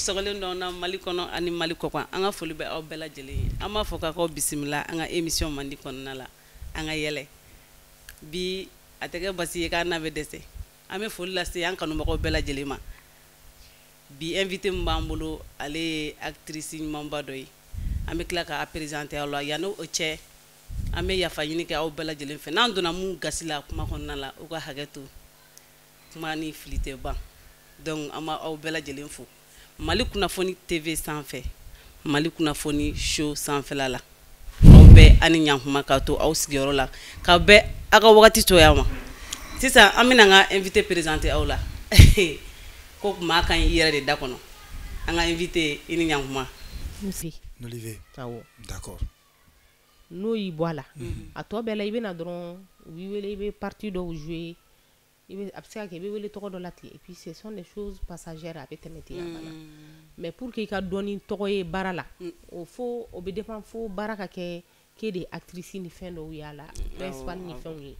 Sɔgɔlen dɔn na Mali kɔnɔ ani Mali kɔkan, an ka foli bɛ aw bɛɛ lajɛlen ye. An b'a fɔ k'aw bisimila an ka émission mandi kɔnɔna la. An ka yɛlɛ bi, a tɛ kɛ basi ye k'an n'a bɛ dɛsɛ. An bɛ foli lase an kanubagaw bɛɛ lajɛlen ma. Bi, invité min b'an bolo, ale ye actrice ɲumanba dɔ ye. An bɛ tila k'a présenter aw la. Yanni o cɛ, an bɛ yafa ɲini kɛ aw bɛɛ lajɛlen fɛ n'an donna mun gasi la kuma kɔnɔna la. U ka hakɛ to, kuma ni fili tɛ ban. Donc an b'aw bɛɛ lajɛlen fo Mali Kunnafoni TV sanfɛ, Mali Kunnafoni Show sanfɛla la. Aw bɛɛ ani ɲankuma k'a to aw sigiyɔrɔ la, k'aw bɛɛ aw ka wagati to yan ma. Sisan, an bɛna an ka invité présenter aw la. Ko maa ka ɲi i yɛrɛ de da kɔnɔ. An ka invité, i ni ɲankuma. Olivier. Awɔ. D'accord. N'o y'i bɔ a la, a tɔ bɛɛ la, i bɛ na dɔrɔn, u b'i wele, i bɛ partie dɔw jouer, i bɛ, a bɛ se ka kɛ i bɛ wele tɔgɔ dɔ la ten, et puis ce sont des choses passagères, a bɛ tɛmɛ ten, a banna. Mais pour que i ka dɔn ni tɔgɔ ye baara la, o fo o bɛ dépend, fo baara ka kɛ k'e de ye actrice ni fɛn dɔw y'a la, principal ni fɛnw ye.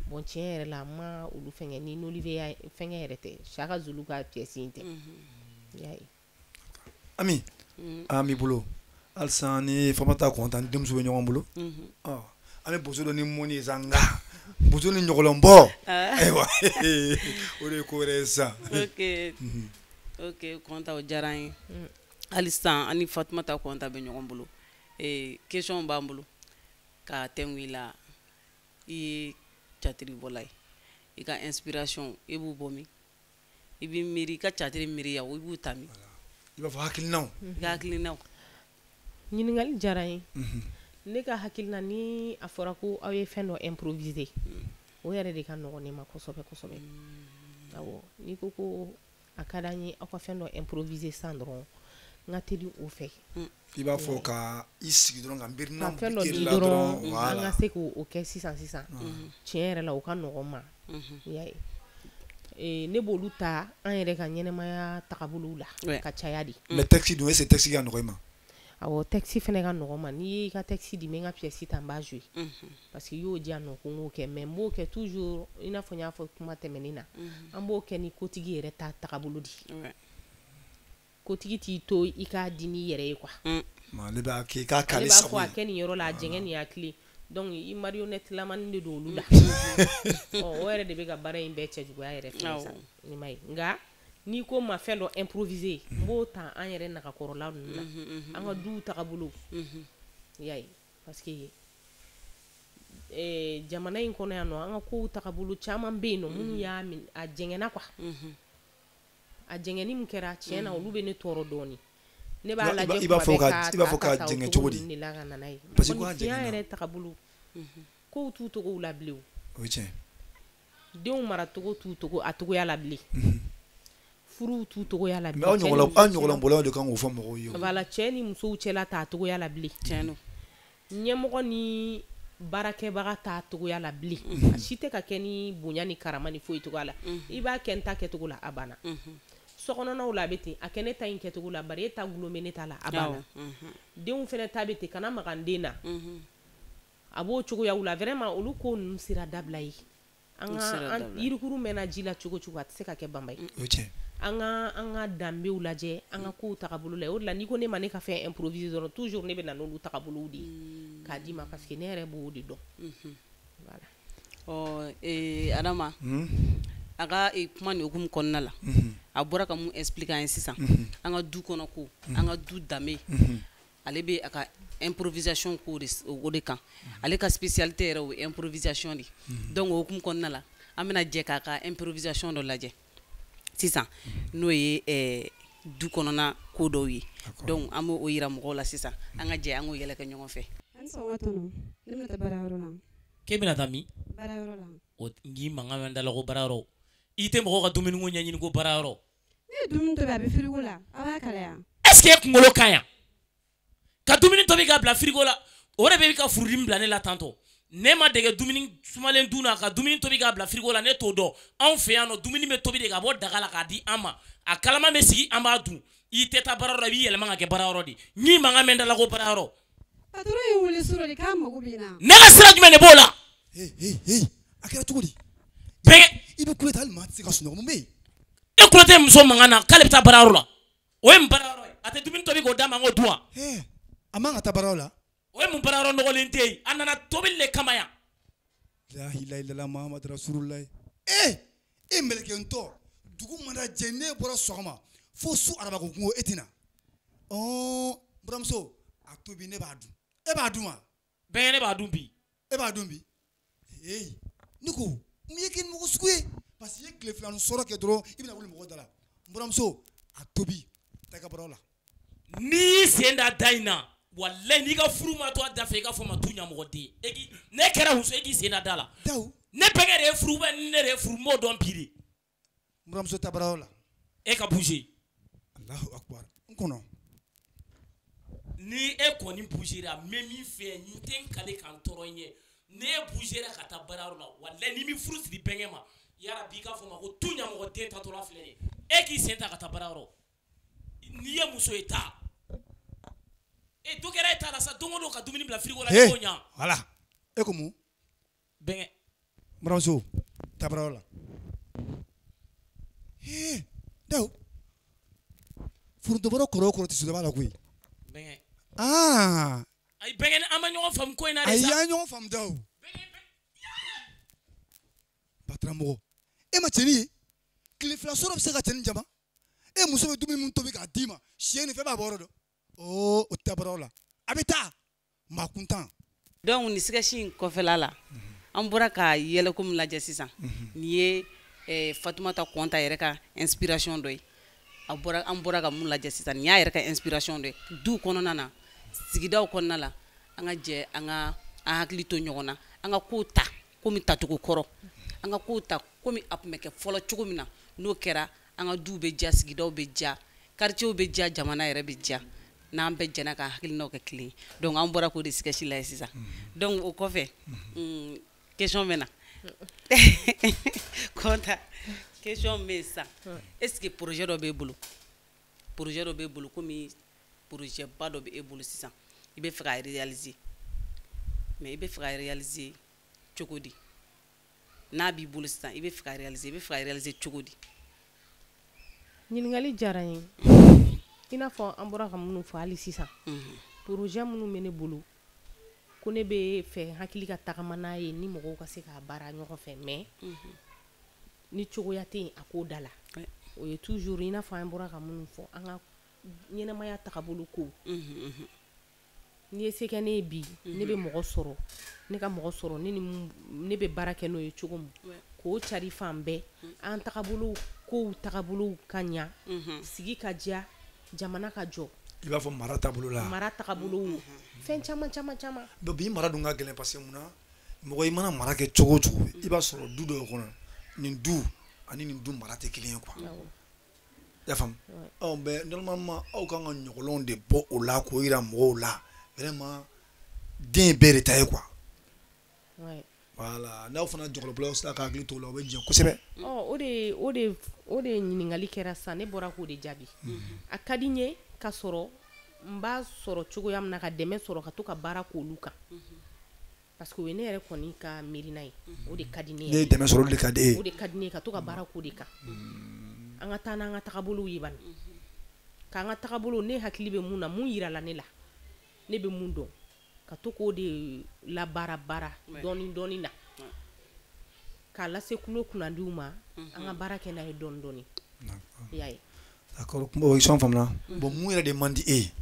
Bon, tiɲɛ yɛrɛ la, n ma olu fɛnkɛ ni Olivier fɛnkɛ yɛrɛ tɛ, Saka Zulu ka pièce in tɛ, i y'a ye. Ami, an b'i bolo halisa ni Famata Kɔnta ni denmuso bɛ ɲɔgɔn bolo. Ɔ, an bɛ boso dɔ ni mɔni ye sa, nka boso ni ɲɔgɔlɔnbɔ, ayiwa, o de ye ko wɛrɛ ye sisan. Ok, Kɔnta, o diyara an ye. Hali sisan, an ni Fatumata Kɔnta bɛ ɲɔgɔn bolo. Question b'an bolo k'a tɛngu i la. I ye catiribɔla ye, i ka inspiration, i b'u bɔ min? I b'i miiri i ka catiri miiriya, i b'u ta min? I b'a fɔ hakilinaw. I ka hakilinaw. Ɲininkali diyara n ye. Ne ka hakilina, ni a fɔra ko aw ye fɛn dɔ improviser, o yɛrɛ de ka nɔgɔn ne ma kosɛbɛ kosɛbɛ. Awɔ, n'i ko ko a ka d'an ye aw ka fɛn dɔ improviser sisan dɔrɔn, n ka teli o fɛ. I b'a fɔ ka i sigi dɔrɔn ka miirina ka fɛn dɔ di la dɔrɔn, dɔrɔn. An ka se k'o kɛ sisan sisan, tiɲɛ yɛrɛ la, o ka nɔgɔn n ma, i y'a ye. Ne b'olu ta an yɛrɛ ka ɲɛnɛmaya tagabolow la ka caya de. Mais texte dun, est ce que texte ka nɔgɔn i ma? Awɔ, texte fɛnɛ ka nɔgɔn ma. N'i y'i ka texte di, n bɛ n ka pièce ta, n b'a jouer, parce que i y'o di yan nɔ ko n k'o kɛ. Mais n b'o kɛ toujours, i n'a fɔ n y'a fɔ kuma tɛmɛnen na, an b'o kɛ ni kotigi yɛrɛ ta tagabolo de ye. Kotigi t'i to i k'a di n'i yɛrɛ ye quoi. Ale b'a kɛ i k'a Ale k'ale b'a sago fɔ a ye. kɛ nin yɔrɔ la, a jɛngɛ nin hakili. Donc i marionnette lamani de don olu la. Ɔ, o yɛrɛ de bɛ ka baara in bɛɛ cɛjuguya yɛrɛ fɛnɛ sa, i m'a ye. Nka n'i ko n ma fɛn dɔ improviser, n b'o ta an yɛrɛ nagakɔrɔla ninnu na, an ka duw tagabolo, i y'a ye, parce que jamana in kɔnɔ yan nɔ, an ka kow tagabolo caman bɛ yen nɔ minnu y'a a jɛngɛnna quoi. A jɛngɛnni min kɛra, tiɲɛ na, olu bɛ ne tɔɔrɔ dɔɔnin. Ne b'a lajɛ I b'a kuma fɔ bɛɛ ka k'a i b'a fɔ ta k'a ta o jɛngɛ cogo cogo di? ninnu de la ka na n'a ye. Parce que ko a Mɔgɔninfinya jɛngɛnna. yɛrɛ tagabolo, kow t'u togow la bilen o. O ye tiɲɛ. Denw maracogo t'u togo a togoya la bilen, furuw t'u togoya la Mais bilen. aw Cɛ ni ɲɔgɔnla muso aw cɛla ɲɔgɔnlɔnbɔlaw de kan k'o fɔ mɔgɔw ye o. Voilà, cɛ ni musow cɛla t'a togoya la bilen. Tiɲɛ don. Ɲɛmɔgɔ ni baarakɛbaga t'a togoya la bilen. A si tɛ ka kɛ ni bonya ni karama ni foyi togoya la. I b'a kɛ n ta kɛcogo la, a banna. Sokɔnɔnaw la, a bɛ ten, a kɛ ne ta in kɛcogo la, bari e ta gulon bɛ ne ta la, a banna. Denw fɛnɛ ta bɛ ten, kana maga n den na, a b'o cogoyaw la. Vraiment, olu ko ninnu sera dabila ye. An U ka sera an dabila ye. yirikuru mɛnna ji la cogo cogo, a tɛ se ka kɛ banba ye. O ye tiɲɛ. An ka an ka danbew lajɛ, an ka kow tagabolo la. O de la, n'i ko ne ma ne ka fɛn improviser dɔrɔn, toujours ne bɛ na n'olu tagabolow de ye k'a d'i ma, parce que ne yɛrɛ b'o de dɔn, voilà. Ɔ Adama, a ka kuma nin hukumu kɔnɔna la, a bɔra ka mun expliquer an ye sisan, an ka du kɔnɔ ko, an ka du danbe, ale bɛ a ka improvisation ko de o de kan. Ale ka spécialité yɛrɛ, o ye improvisation de. Donc o hukumu kɔnɔna la, an bɛna jɛ k'a ka improvisation dɔ lajɛ sisan, n'o ye du kɔnɔna ko dɔw ye. Donc an b'o yira mɔgɔw la sisan. An ka jɛ an k'o yɛlɛ kɛ ɲɔgɔn fɛ. Ani sɔgɔma tɔnɔ, ne bɛna taa baarayɔrɔ la. K'e bɛna taa min? Baarayɔrɔ la. O n k'i mankan mɛn da la ko baarayɔrɔ. I tɛ mɔgɔw ka dumuniko ɲɛɲini ko baarayɔrɔ. Ne ye dumuni tobi, a bɛ frigo la, a b'a kalaya. Est ce que e kunkolo ka ɲi? Ka dumuni tobi k'a bila frigo la, o de bɛ ka furudimi bila ne la tantɔ. Ne ma dege dumuni sumalen dun na ka dumuni tobi k'a bila frigo la, ne t'o dɔn. Anw fɛ yan nɔ, dumuni bɛ tobi de ka bɔ daga la k'a di an ma. A kalama bɛ sigi, an b'a dun. I tɛ taa baarayɔrɔ la, i b'i yɛlɛma ka kɛ baarayɔrɔ de. N'i mankan mɛn da la ko baarayɔrɔ. Patron ye n wele surɔ de k'a mago bɛ n na. Ne ka sira jumɛn de b'o la? Hey, hey, hey, a kɛra cogo di? Bɛɛ I bɛ kule ta, hali maa tɛ se ka sunɔgɔ, mun bɛ yen? E kulo tɛ muso mankan na k'ale bɛ taa baarayɔrɔ la. O ye mun baarayɔrɔ ye? A tɛ dumuni tobi k'o d'a ma, n k'o dun wa? A man ka taa baarayɔrɔ la. O ye mun baarayɔrɔ nɔgɔlen tɛ yen? A nana tobili de kama yan. La ilaha illallah Muhammadu rasulullah. E mɛlɛkɛntɔ, dugu mana jɛ ne bɔra sɔgɔma fo su arabako kungo e tɛna. Buramuso, a tobi ne b'a dun. E b'a dun wa? Bɛnkɛ, ne b'a dun bi. E b'a dun bi? Ne ko mun ye kɛ ni mɔgɔ sugu ye? Parce que i ye tile filanin sɔrɔ kɛ dɔrɔn i bɛna wuli mɔgɔ da la. Buramuso, a tobi, taa i ka baarayɔrɔ la. N'i y'i sen da da in na, walayi n'i ka furu ma to a da fɛ, i ka fɔ ma tu ɲamɔgɔden. E k'i ne kɛra muso, e k'i sen da da la. Dawu. Ne bɛnkɛ de ye furu bɛ ne de ye furu, n b'o dɔn bi de. Buramuso, taa baarayɔrɔ la. E ka bouger. Allahu akbar. N kɔnɔ. Ni e kɔni bougera, n bɛ min fɛ, n tɛ n kale ka n tɔɔrɔ i ɲɛ. Ni e bougera ka taa baarayɔrɔ la, walayi n'i m'i furu siri bɛnkɛ ma, yarabi i k'a fɔ ma ko tu ɲamɔgɔden tatɔla filɛ nin ye. E k'i sen ta ka taa baarayɔrɔ. N'i ye muso ye taa. E dɔ kɛra e ta la sa, don o don ka dumuni bila frigo la, i b'o ɲa. Voilà. E ko mun? Bɛnkɛ. Buramuso, taa baarayɔrɔ la. Dawu. Foronto kɔrɔ o kɔrɔ tɛ soda la koyi. Bɛnkɛ. Ayi bɛnkɛ, an ma ɲɔgɔn faamu ko in na de sa. Ayi, an ye ɲɔgɔn faamu Dawu. Bataramɔgɔ, e ma cɛnin ye? Tile fila sɔrɔ bɛ se ka cɛnin jama. E muso bɛ dumuni min tobi k'a d'i ma, sɛ ni fɛn b'a bɔ yɔrɔ dɔn. O tɛ baarayɔrɔ la. A bɛ taa maa kuntan. Donc nin sketch in kɔfɛla la, an bɔra ka yɛlɛko min lajɛ sisan, nin ye Fatumata Kɔnta yɛrɛ ka inspiration dɔ ye. An bɔra ka mun lajɛ sisan, nin y'a yɛrɛ ka inspiration dɔ ye. Du kɔnɔna na, sigidaw kɔnɔna la, an ka jɛ an ka an hakili to ɲɔgɔn na, an ka kow ta komi tacogo kɔrɔ, an ka kow ta komi a tun bɛ kɛ fɔlɔ cogo min na. N'o kɛra, an ka duw bɛ diya, sigidaw bɛ diya, quartier bɛ diya, jamana yɛrɛ bɛ diya, n'an bɛɛ jɛna k'an hakilinaw kɛ kelen ye. Donc an bɔra k'o de sketch lajɛ sisan. Donc o kɔfɛ, question bɛ na. Kɔnta, question bɛ yen sisan. Est-ce que projet dɔ b'e bolo? Projet dɔ b'e bolo komi projet ba dɔ bɛ e bolo sisan, i bɛ fɛ k'a réaliser. Mais i bɛ fɛ k'a réaliser cogo di? N'a b'i bolo sisan, i bɛ fɛ k'a réaliser, i bɛ fɛ k'a réaliser cogo di? Ɲininkali diyara n ye. I n'a fɔ an bɔra ka minnu fɔ hali sisan, projet minnu bɛ ne bolo, ko ne bɛ fɛ hakili ka tagama n'a ye ni mɔgɔw ka se k'a baara ɲɔgɔn fɛ, mais ni cogoya tɛ yen a k'o da la. O ye toujours i n'a fɔ an bɔra ka minnu fɔ, an ka ɲɛnɛmaya tagabolo ko. N'i ye se kɛ ne ye bi, ne bɛ mɔgɔ sɔrɔ, ne ka mɔgɔ sɔrɔ, ne ni ne bɛ baara kɛ n'o ye cogo min, k'o cari fan bɛɛ, an tagabolo kow tagabolow ka ɲa, sigi ka diya, jamana ka jɔ. I b'a fɔ mara taabolo la. Mara tagabolo, fɛn caman caman caman. Donc bi mara dun ka gɛlɛn parce que mun na, mɔgɔ i mana mara kɛ cogo o cogo, i b'a sɔrɔ du dɔw kɔnɔ, nin du ani nin du mara tɛ kelen ye quoi. I y'a faamu? Mais normalement aw kan ka ɲɔgɔlɔnw de bɔ o la k'o yira mɔgɔw la. Vraiment, den ye bɛɛ de ta ye quoi. Voilà, n'aw fana jɔyɔrɔbɔlaw sera ka hakili to o la, o bɛ jɛ kosɛbɛ. O de ɲininkali kɛra sisan, ne bɔra k'o de jaabi. A ka di n ye ka sɔrɔ n b'a sɔrɔ cogoya min na ka dɛmɛ sɔrɔ ka to ka baara k'olu kan. Parce que o ye ne yɛrɛ kɔni ka miirina ye, o de ka di ne ye. Ne ye dɛmɛ sɔrɔ, o de ka di e ye. O de ka di ne ye ka to ka baara k'o de kan. An ka taa n'an ka tagabolow ye bani. K'an ka tagabolo, ne hakili bɛ mun na, mun yirala ne la, ne bɛ mun dɔn, ka to k'o de labaara baara dɔɔni dɔɔni na, k'a lase kulo kunnandiw ma, an ka baara kɛ n'a ye dɔɔni dɔɔni. I y'a ye. D'accord, o question faamuna. Bon, mun yɛrɛ de man di e ye?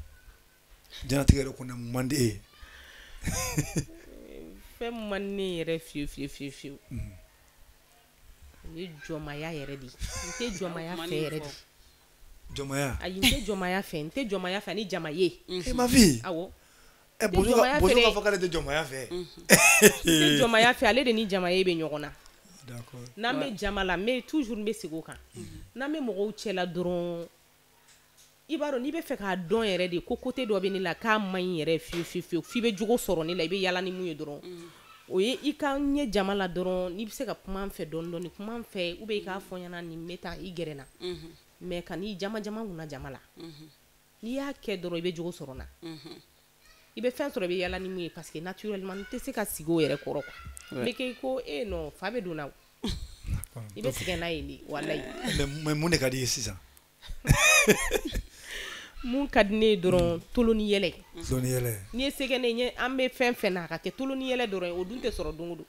Diɲɛlatigɛ yɛrɛ kɔnɔ, mun man di e ye? Fɛn min man di ne yɛrɛ fiyewu fiyewu fiyewu fiyewu, o ye jɔnmaya yɛrɛ de ye. N tɛ jɔnmaya fɛ yɛrɛ de. Jɔnmaya? Ayi, n tɛ jɔnmaya fɛ, n tɛ jɔnmaya fɛ ani jama ye. E ma fille? Awɔ. Bozo k'a fɔ k'ale tɛ jɔnmaya fɛ. N tɛ jɔnmaya fɛ, ale de ni jama ye bɛ ɲɔgɔn na. N'an bɛ jama la, n bɛ toujours n bɛ segin o kan. N'an bɛ mɔgɔw cɛla dɔrɔn, i b'a dɔn n'i bɛ fɛ k'a dɔn yɛrɛ de ko côté dɔ bɛ ne la k'a man ɲi yɛrɛ fiyewu fiyewu fiyewu, f'i bɛ jogo sɔrɔ ne la, i bɛ yaala ni mun ye dɔrɔn. O ye i ka ɲɛ jama la dɔrɔn, n'i bɛ se ka kuma n fɛ dɔɔni dɔɔni, kuma n fɛ ou bien i k'a fɔ n ɲɛna nin bɛ taa i gɛrɛ n na. Mais ka n'i jama jama kunna jama la, n'i y'a kɛ dɔrɔn i bɛ jogo sɔrɔ n na. I bɛ fɛn sɔrɔ i bɛ yaala ni mun ye parce que naturellement n tɛ se ka sigi o yɛrɛ kɔrɔ quoi. N bɛ kɛ i ko e non fa bɛ don n na o. I bɛ sɛgɛn n'a ye de walayi. Mais mun de ka di i ye sisan? Mun ka di ne ye dɔrɔn, tolo ni yɛlɛ. Tolo ni yɛlɛ. N'i ye se kɛ ne ye, an bɛ fɛn fɛn na, a ka kɛ tolo ni yɛlɛ dɔrɔn ye, o dun tɛ sɔrɔ don o don.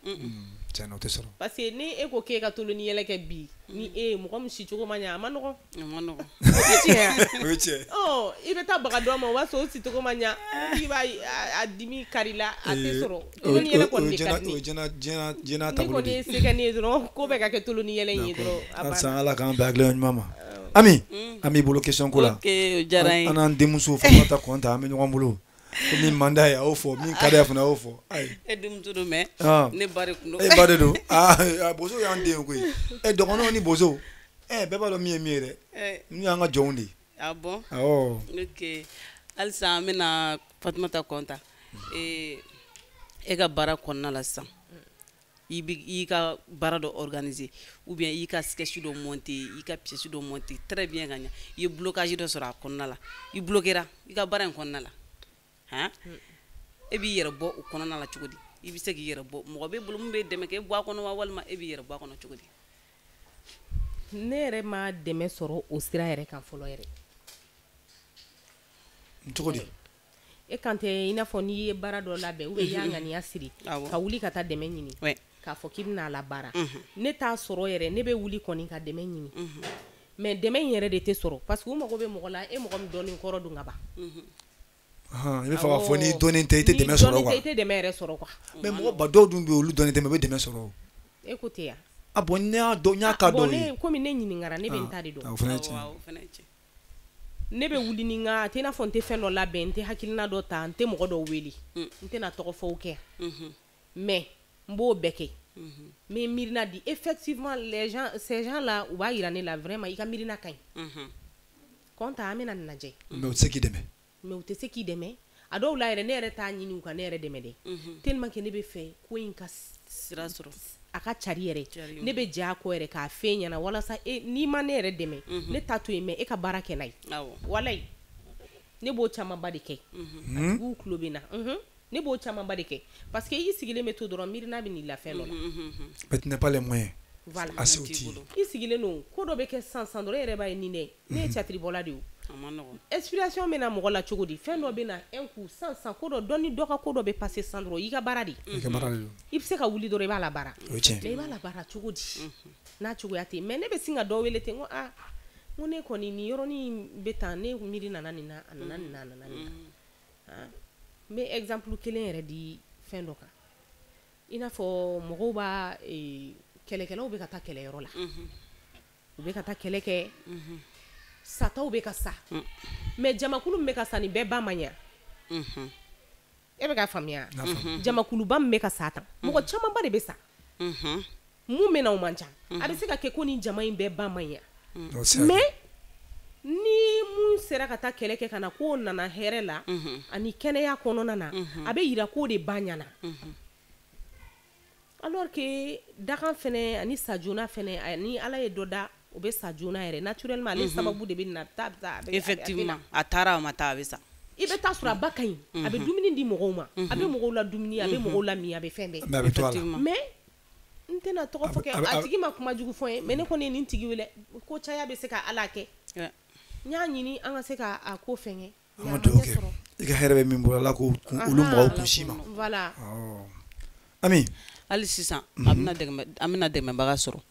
Tiɲɛ na, o tɛ sɔrɔ. Parce que ni e ko k'e ka tolo ni yɛlɛ kɛ bi, ni e ye mɔgɔ min si cogo ma ɲɛ, a ma nɔgɔn. A ma nɔgɔn. O tɛ tiɲɛ ye. O ye tiɲɛ. Ɔ, i bɛ taa baga dɔ ma, o b'a sɔrɔ o si cogo ma ɲɛ, i b'a a dimi kari la, a tɛ sɔrɔ. Tolo ni yɛlɛ kɔni de ka di ne O ye. ye diɲɛ Ni taabolo kɔni de ye se kɛ ne ye dɔrɔn, ko bɛɛ ka kɛ tolo ni yɛlɛ in ye dɔrɔn, a banna. Halisa Ala k'an bɛn hakilina ɲuman ma. Ami, an b'i bolo question ko la. Ok, o diyara n ye. An n'an denmuso Fatumata Kɔnta, an bɛ ɲɔgɔn bolo. Ko min man d'a ye, a y'o fɔ, min ka d'a ye fana, a y'o fɔ. Ayi. E denmuso don, mais ne ba de kun don. E ba de don. Aa, bozo y'an den ye koyi. E dɔgɔnɔw ni bozo. Ɛ, bɛɛ b'a dɔn min ye min ye dɛ. Ninnu y'an ka jɔnw de ye. Ah bon? Awɔ. Ok. Halisa an bɛna Fatumata Kɔnta. E ka baara kɔnɔna la sisan, i bɛ i ka baara dɔ organiser ou bien i ka sketch dɔ monter, i ka pièce dɔ monter très bien ka ɲɛ, i ye blocage dɔ sɔrɔ a kɔnɔna la, i bloquera i ka baara in kɔnɔna la, han, e b'i yɛrɛ bɔ o kɔnɔna la cogo di? I bɛ se k'i yɛrɛ bɔ, mɔgɔ b'e bolo mun b'e dɛmɛ k'e bɔ a kɔnɔ wa, walima e b'i yɛrɛ bɔ a kɔnɔ cogo di? Ne yɛrɛ ma dɛmɛ sɔrɔ o sira yɛrɛ kan fɔlɔ yɛrɛ. Cogo di? E kan tɛ i n'a fɔ n'i ye baara dɔ labɛn ou bien i y'a ŋaniya siri ka wuli ka taa dɛmɛ ɲini, k'a fɔ k'i bɛna a labaara, ne t'a sɔrɔ yɛrɛ. Ne bɛ wuli kɔni ka dɛmɛ ɲini, mais dɛmɛ in yɛrɛ de tɛ sɔrɔ parce que u mago bɛ mɔgɔ la, e mɔgɔ min dɔnnen kɔrɔ don ka ban. I bɛ fɛ k'a fɔ n'i dɔnnen tɛ, i tɛ dɛmɛ sɔrɔ quoi. I tɛ dɛmɛ yɛrɛ sɔrɔ quoi. Mais mɔgɔ ba dɔw dun bɛ yen, olu dɔnnen tɛ, mais u bɛ dɛmɛ sɔrɔ. E ko ten yan. Ah bon, ne y'a dɔn, n y'a ka dɔw ye. Bon, komi ne ɲininkara, ne bɛ n ta de dɔn. O fana ye tiɲɛ. Ne bɛ wuli ni n ka, a tɛ i n'a fɔ n tɛ fɛn dɔ labɛn, n tɛ hakilina dɔ ta, n tɛ mɔgɔ dɔw wele, n tɛna tɔgɔ fɔw kɛ, mais n b'o bɛɛ kɛ. N bɛ miirina di, effectivement les gens, ces gens là, u b'a yira ne la vraiment i ka miirina ka ɲi. Kɔnta, an bɛna nin lajɛ. Mais u tɛ se k'i dɛmɛ. Mais u tɛ se k'i dɛmɛ. A dɔw la yɛrɛ, ne yɛrɛ t'a ɲini u ka ne yɛrɛ dɛmɛ dɛ. Tellement que ne bɛ fɛ ko in ka sira sɔrɔ, a ka cari yɛrɛ, ne bɛ jɛ a kɔ yɛrɛ k'a f'e ɲɛna walasa e n'i ma ne yɛrɛ dɛmɛ, ne t'a to yen, mais e ka baara kɛ n'a ye. Walayi, ne b'o camanba de kɛ. A tigiw tulo bɛ n na. Ne b'o camanba de kɛ parce que i sigilen bɛ to dɔrɔn, miirina bɛ n'i la fɛn dɔ la. Mais tu n'as pas les moyens. Voilà. Assez outils. I sigilen don, ko dɔ bɛ kɛ sisan sisan dɔrɔn, e yɛrɛ b'a ye nin dɛ, ne ye théâtre de ye o. Inspiration bɛ na mɔgɔ la cogo di? Fɛn dɔ bɛ na un coup sisan sisan, ko dɔ dɔ ni dɔ ka ko dɔ bɛ passer sisan dɔrɔn, i ka baara de. I ka baara de don. I bɛ se ka wuli dɔrɔn, i b'a la baara. O ye tiɲɛ. Mais i b'a la baara cogo di? N'a cogoya tɛ yen, mais ne bɛ sin ka dɔ wele ten, n ko aa, n ko ne kɔni nin yɔrɔnin bɛ tan, ne miiri nana nin na, a nana nin na, a nana nin na. N bɛ exemple kelen yɛrɛ di fɛn dɔ kan. I n'a fɔ mɔgɔw b'a kɛlɛkɛlaw bɛ ka taa kɛlɛyɔrɔ la. U bɛ ka taa kɛlɛ kɛ. Sataw bɛ ka sa. Mais jamakulu min bɛ ka sa, nin bɛɛ ba man ɲa. E bɛ k'a faamuya? Jamakuluba min bɛ ka sa tan, mɔgɔ camanba de bɛ sa. Mun bɛ na, o man ca. A bɛ se ka kɛ ko nin jama in bɛɛ ba man ɲa. Mais ni mun sera ka taa kɛlɛ kɛ ka na, k'o nana hɛrɛ la ani kɛnɛya kɔnɔna na, a bɛ yira k'o de ba ɲɛna. Alors que dakan fɛnɛ ani sa joona fɛnɛ, ani Ala ye dɔ da, o bɛ sa joona yɛrɛ naturellement, ale sababu de bɛ na taa taa. Effectivement, a taara, a ma taa, a bɛ sa. I bɛ taa sɔrɔ a ba ka ɲi, a bɛ dumuni di mɔgɔw ma, a bɛ mɔgɔw la dumuni, a bɛ mɔgɔw la min, a bɛ fɛn bɛɛ. Mais a bɛ to a la. Mais n tɛna tɔgɔ fɔ kɛ, a tigi ma kuma jugu fɔ n ye, mais ne kɔni ye nin tigi wele ko caya bɛ se ka Ala kɛ. N y'a ɲini an ka se ka a ko fɛngɛ. An ka dugawu kɛ, i ka hɛrɛ bɛ min bolo, Ala k'o olu mɔgɔw kun si ma. Voilà. Ami. Hali sisan an bɛna dɛmɛbaga sɔrɔ.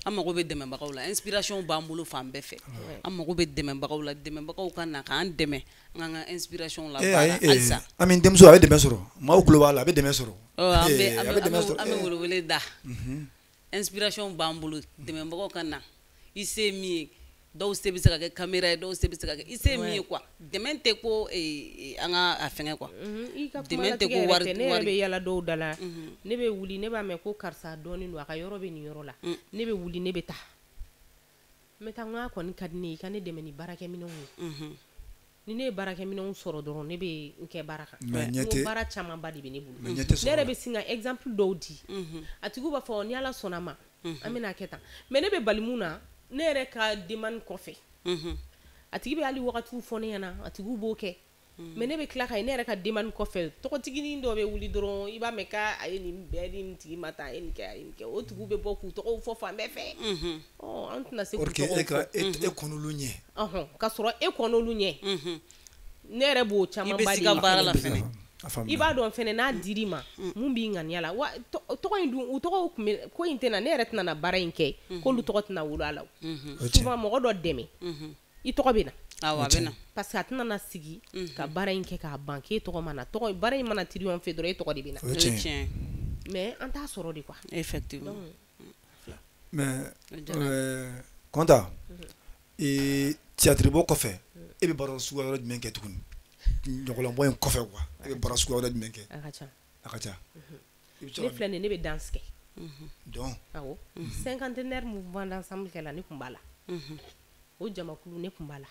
An mago bɛ dɛmɛbagaw la, inspiration b'an bolo fan bɛɛ fɛ. An mago bɛ dɛmɛbagaw la, dɛmɛbagaw ka na k'an dɛmɛ an ka inspiration la baara halisa. Ami, denmuso a bɛ dɛmɛ sɔrɔ, maaw tulo b'a la, a bɛ dɛmɛ sɔrɔ. An bɛ welewele da, inspiration b'an bolo, dɛmɛbagaw ka na. I se min ye, dɔw se bɛ se ka kɛ caméra ye, dɔw se bɛ se ka kɛ i se min ye quoi. Dɛmɛ tɛ ko an ka a fɛngɛ quoi. Dɛmɛ tɛ ko wari. Ne yɛrɛ bɛ yala dɔw da la, ne bɛ wuli, ne b'a mɛn ko karisa dɔɔnin don, a ka yɔrɔ bɛ nin yɔrɔ la, ne bɛ wuli, ne bɛ taa, n bɛ taa, n k'a kɔni ka di ne ye, i ka ne dɛmɛ ni baarakɛminɛnw ye. Ni ne ye baarakɛminɛnw sɔrɔ dɔrɔn, ne bɛ n kɛ baara kan. N ko baara camanba de bɛ ne bolo. Ne yɛrɛ bɛ sin ka exemple dɔw di, a tigiw b'a fɔ ni Ala sɔnna ma, an bɛna kɛ tan. Mais ne bɛ bali mun na, ne yɛrɛ ka demande kɔfɛ, a tigi bɛ hali wagatiw fɔ ne ɲɛna, a tigiw b'o kɛ. Mais ne bɛ tila ka ye ne yɛrɛ ka demande kɔfɛ tɔgɔtiginin dɔ bɛ wuli dɔrɔn i b'a mɛn k'a ye nin bɛɛ di nin tigi ma tan a ye nin kɛ a ye nin kɛ o tigiw bɛ bɔ k'u tɔgɔw fɔ fan bɛɛ fɛ ɔ an tɛna se k'u tɔgɔw fɔ e kɔn'olu ɲɛ ka sɔrɔ e kɔn'olu ɲɛ ne yɛrɛ b'o caman ba de i bɛ sika baara la fɛnɛ i b'a dɔn fɛnɛ n'a dir'i ma mun b'i ŋaniya la wa tɔgɔ in dun u tɔgɔw tun bɛ ko in tɛna ne yɛrɛ tɛna na baara in kɛ k'olu tɔgɔ tɛna wolo a la souvent mɔgɔ dɔ dɛmɛ i tɔgɔ bɛ na awɔ a bɛ na parce que a tɛna na sigi ka baara in kɛ k'a ban k'e tɔgɔ ma na tɔgɔ baara in mana triompher dɔrɔn e tɔgɔ de bɛ na o ye tiɲɛ mais an t'a sɔrɔ de quoi effectivement mais Kɔnta théâtre bɔ kɔfɛ e bɛ baara suguya wɛrɛ jumɛn kɛ tuguni ɲɔgɔlɔnbɔ in kɔfɛ quoi e bɛ baara suguya wɛrɛ jumɛn kɛ a ka ca a ka ca ne filɛ nin ye ne bɛ danse kɛ dɔn awɔ cinquantenaire mouvement d'ensemble kɛ la ne tun b'a la o jamakulu ne tun b'a la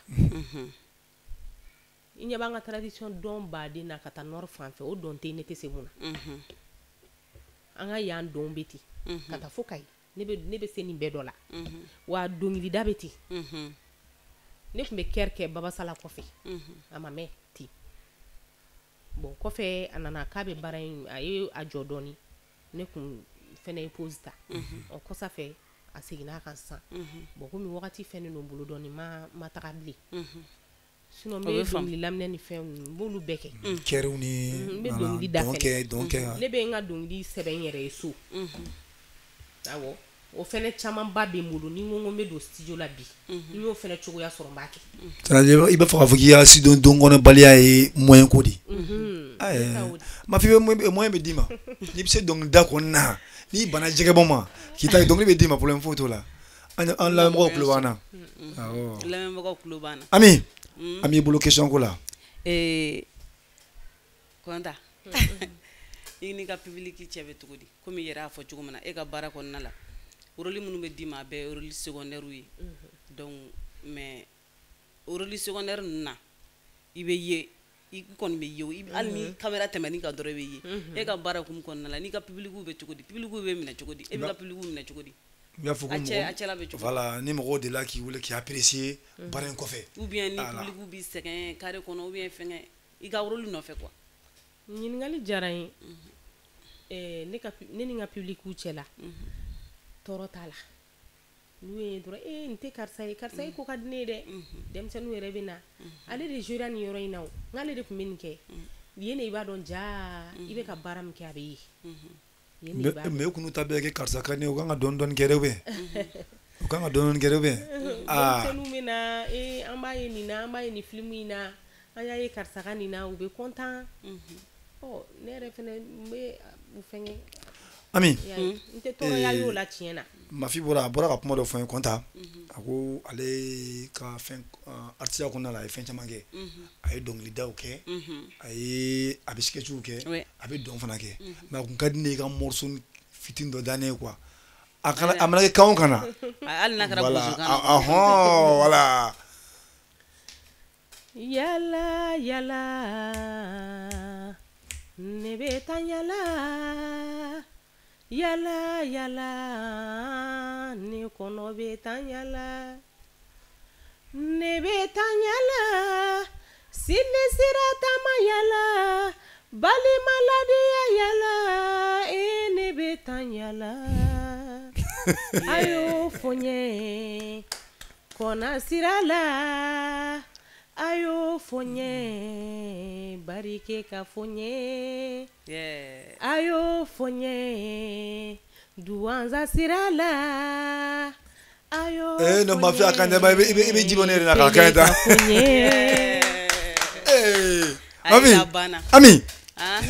i ɲɛ b'an ka tradition dɔn baden na ka taa nord fan fɛ o dɔn tɛ ne tɛ se mun na an ka yan dɔn bɛ ten ka taa fo Kayi ne bɛ se nin bɛɛ dɔ la wa dɔnkilida bɛ ten ne tun bɛ kɛri kɛ Babasala kɔfɛ a ma mɛn ten bon kɔfɛ a nana k'a bɛ baara in a ye a jɔ dɔɔni ne kun fɛnɛ ye pause ta ɔ kɔsa fɛ a seginna a kan sisan bon komi wagati fɛnnen don bolo dɔɔni ma taga bilen sinon n bɛ dɔnkili laminɛ ni fɛn ninnu n b'olu bɛɛ kɛ kɛriw ni n bɛ dɔnkili da fɛnɛ ne bɛ n ka dɔnkili sɛbɛn n yɛrɛ ye so awɔ o fɛnɛ camanba bɛ n bolo ni n ko n bɛ don studio la bi n y'o fɛnɛ cogoya sɔrɔ n b'a kɛ c'est-à-dire i bɛ fɛ k'a fɔ k'i ka studio don kɔnɔbaliya ye moyen ko de ma f'i bɛ moyen bɛ d'i ma n'i bɛ se dɔnkilida kɔni na n'i banna jɛgɛbɔ ma k'i ta dɔnkili bɛ d'i ma problème foyi t'o la an lamɛnbagaw tulo b'an na awɔ lamɛnbagaw tulo b'an na Ami an b'i bolo question ko la Kɔnta i n'i ka public cɛ bɛ cogo di komi i yɛrɛ y'a fɔ cogo min na e ka baara kɔnɔna la rôle minnu bɛ d'i ma a bɛɛ ye rôle secondaire ye donc mais rôle secondaire ninnu na i bɛ ye i kɔni bɛ ye hali ni caméra tɛmɛn'i kan dɔrɔn i bɛ ye e ka baara hukumu kɔnɔna la n'i ka public bɛ cogo di public bɛ minɛ cogo di e bɛ ka public minɛ cogo di n b'a fɔ ko a cɛla bɛ cogo voilà ni mɔgɔw delila k'i wele k'i apprécier baara in kɔfɛ ou bien ni public b'i sɛgɛn carré kɔnɔ ou bien fɛngɛ i ka rôle nɔfɛ quoi ɲininkali diyara n ye ne ni n ka public cɛ la tɔɔrɔ t'a la n'u ye dɔrɔn ee nin tɛ karisa ye karisa ye ko ka di ne ye dɛ denmisɛnninw yɛrɛ bɛ na ale de jouera nin yɔrɔ in na o n'ale de tun bɛ nin kɛ yen de i b'a dɔn jaa i bɛ ka baara min kɛ a bɛ ye mais e k'u ta bɛɛ kɛ karisa ka di ne ye o kan ka dɔɔni dɔɔni kɛ dɛ ou bien o kan ka dɔɔni dɔɔni kɛ dɛ ou bien denmisɛnninw bɛ na ee an b'a ye nin na an b'a ye nin film in na an y'a ye karisa ka nin na u bɛ content ɔ ne yɛrɛ fɛnɛ n bɛ u fɛngɛ Ami n tɛ tɔɔrɔya y'o la tiɲɛ na Mafi bɔra a bɔra ka kuma dɔ fɔ n ye Kɔnta a ko ale ka fɛn artiste kɔnɔna la a ye fɛn caman kɛ a ye dɔnkilidaw kɛ a ye a bɛ sketchw kɛ a bɛ dɔn fana kɛ mais a kun ka di ne ye i ka morceau fitinin dɔ da ne ye quoi a kana a mana kɛ kan o kan na hali n'a kɛra bozokan voilà voilà yala yala ne bɛ taa yala yala yala ne kɔnɔ bɛ taa yala ne bɛ taa yala sini sira taama yala balima ladiya yala e ne bɛ taa yala a y'o fɔ n ye kɔnɔ sira la a y'o fɔ n ye barike ka fɔ n ye a y'o fɔ n ye duwanza sira la a y'o fɔ n ye non Mafi a kan tɛ i bɛ ji bɔ ne yɛrɛ la k'a kan ta Mafi Ami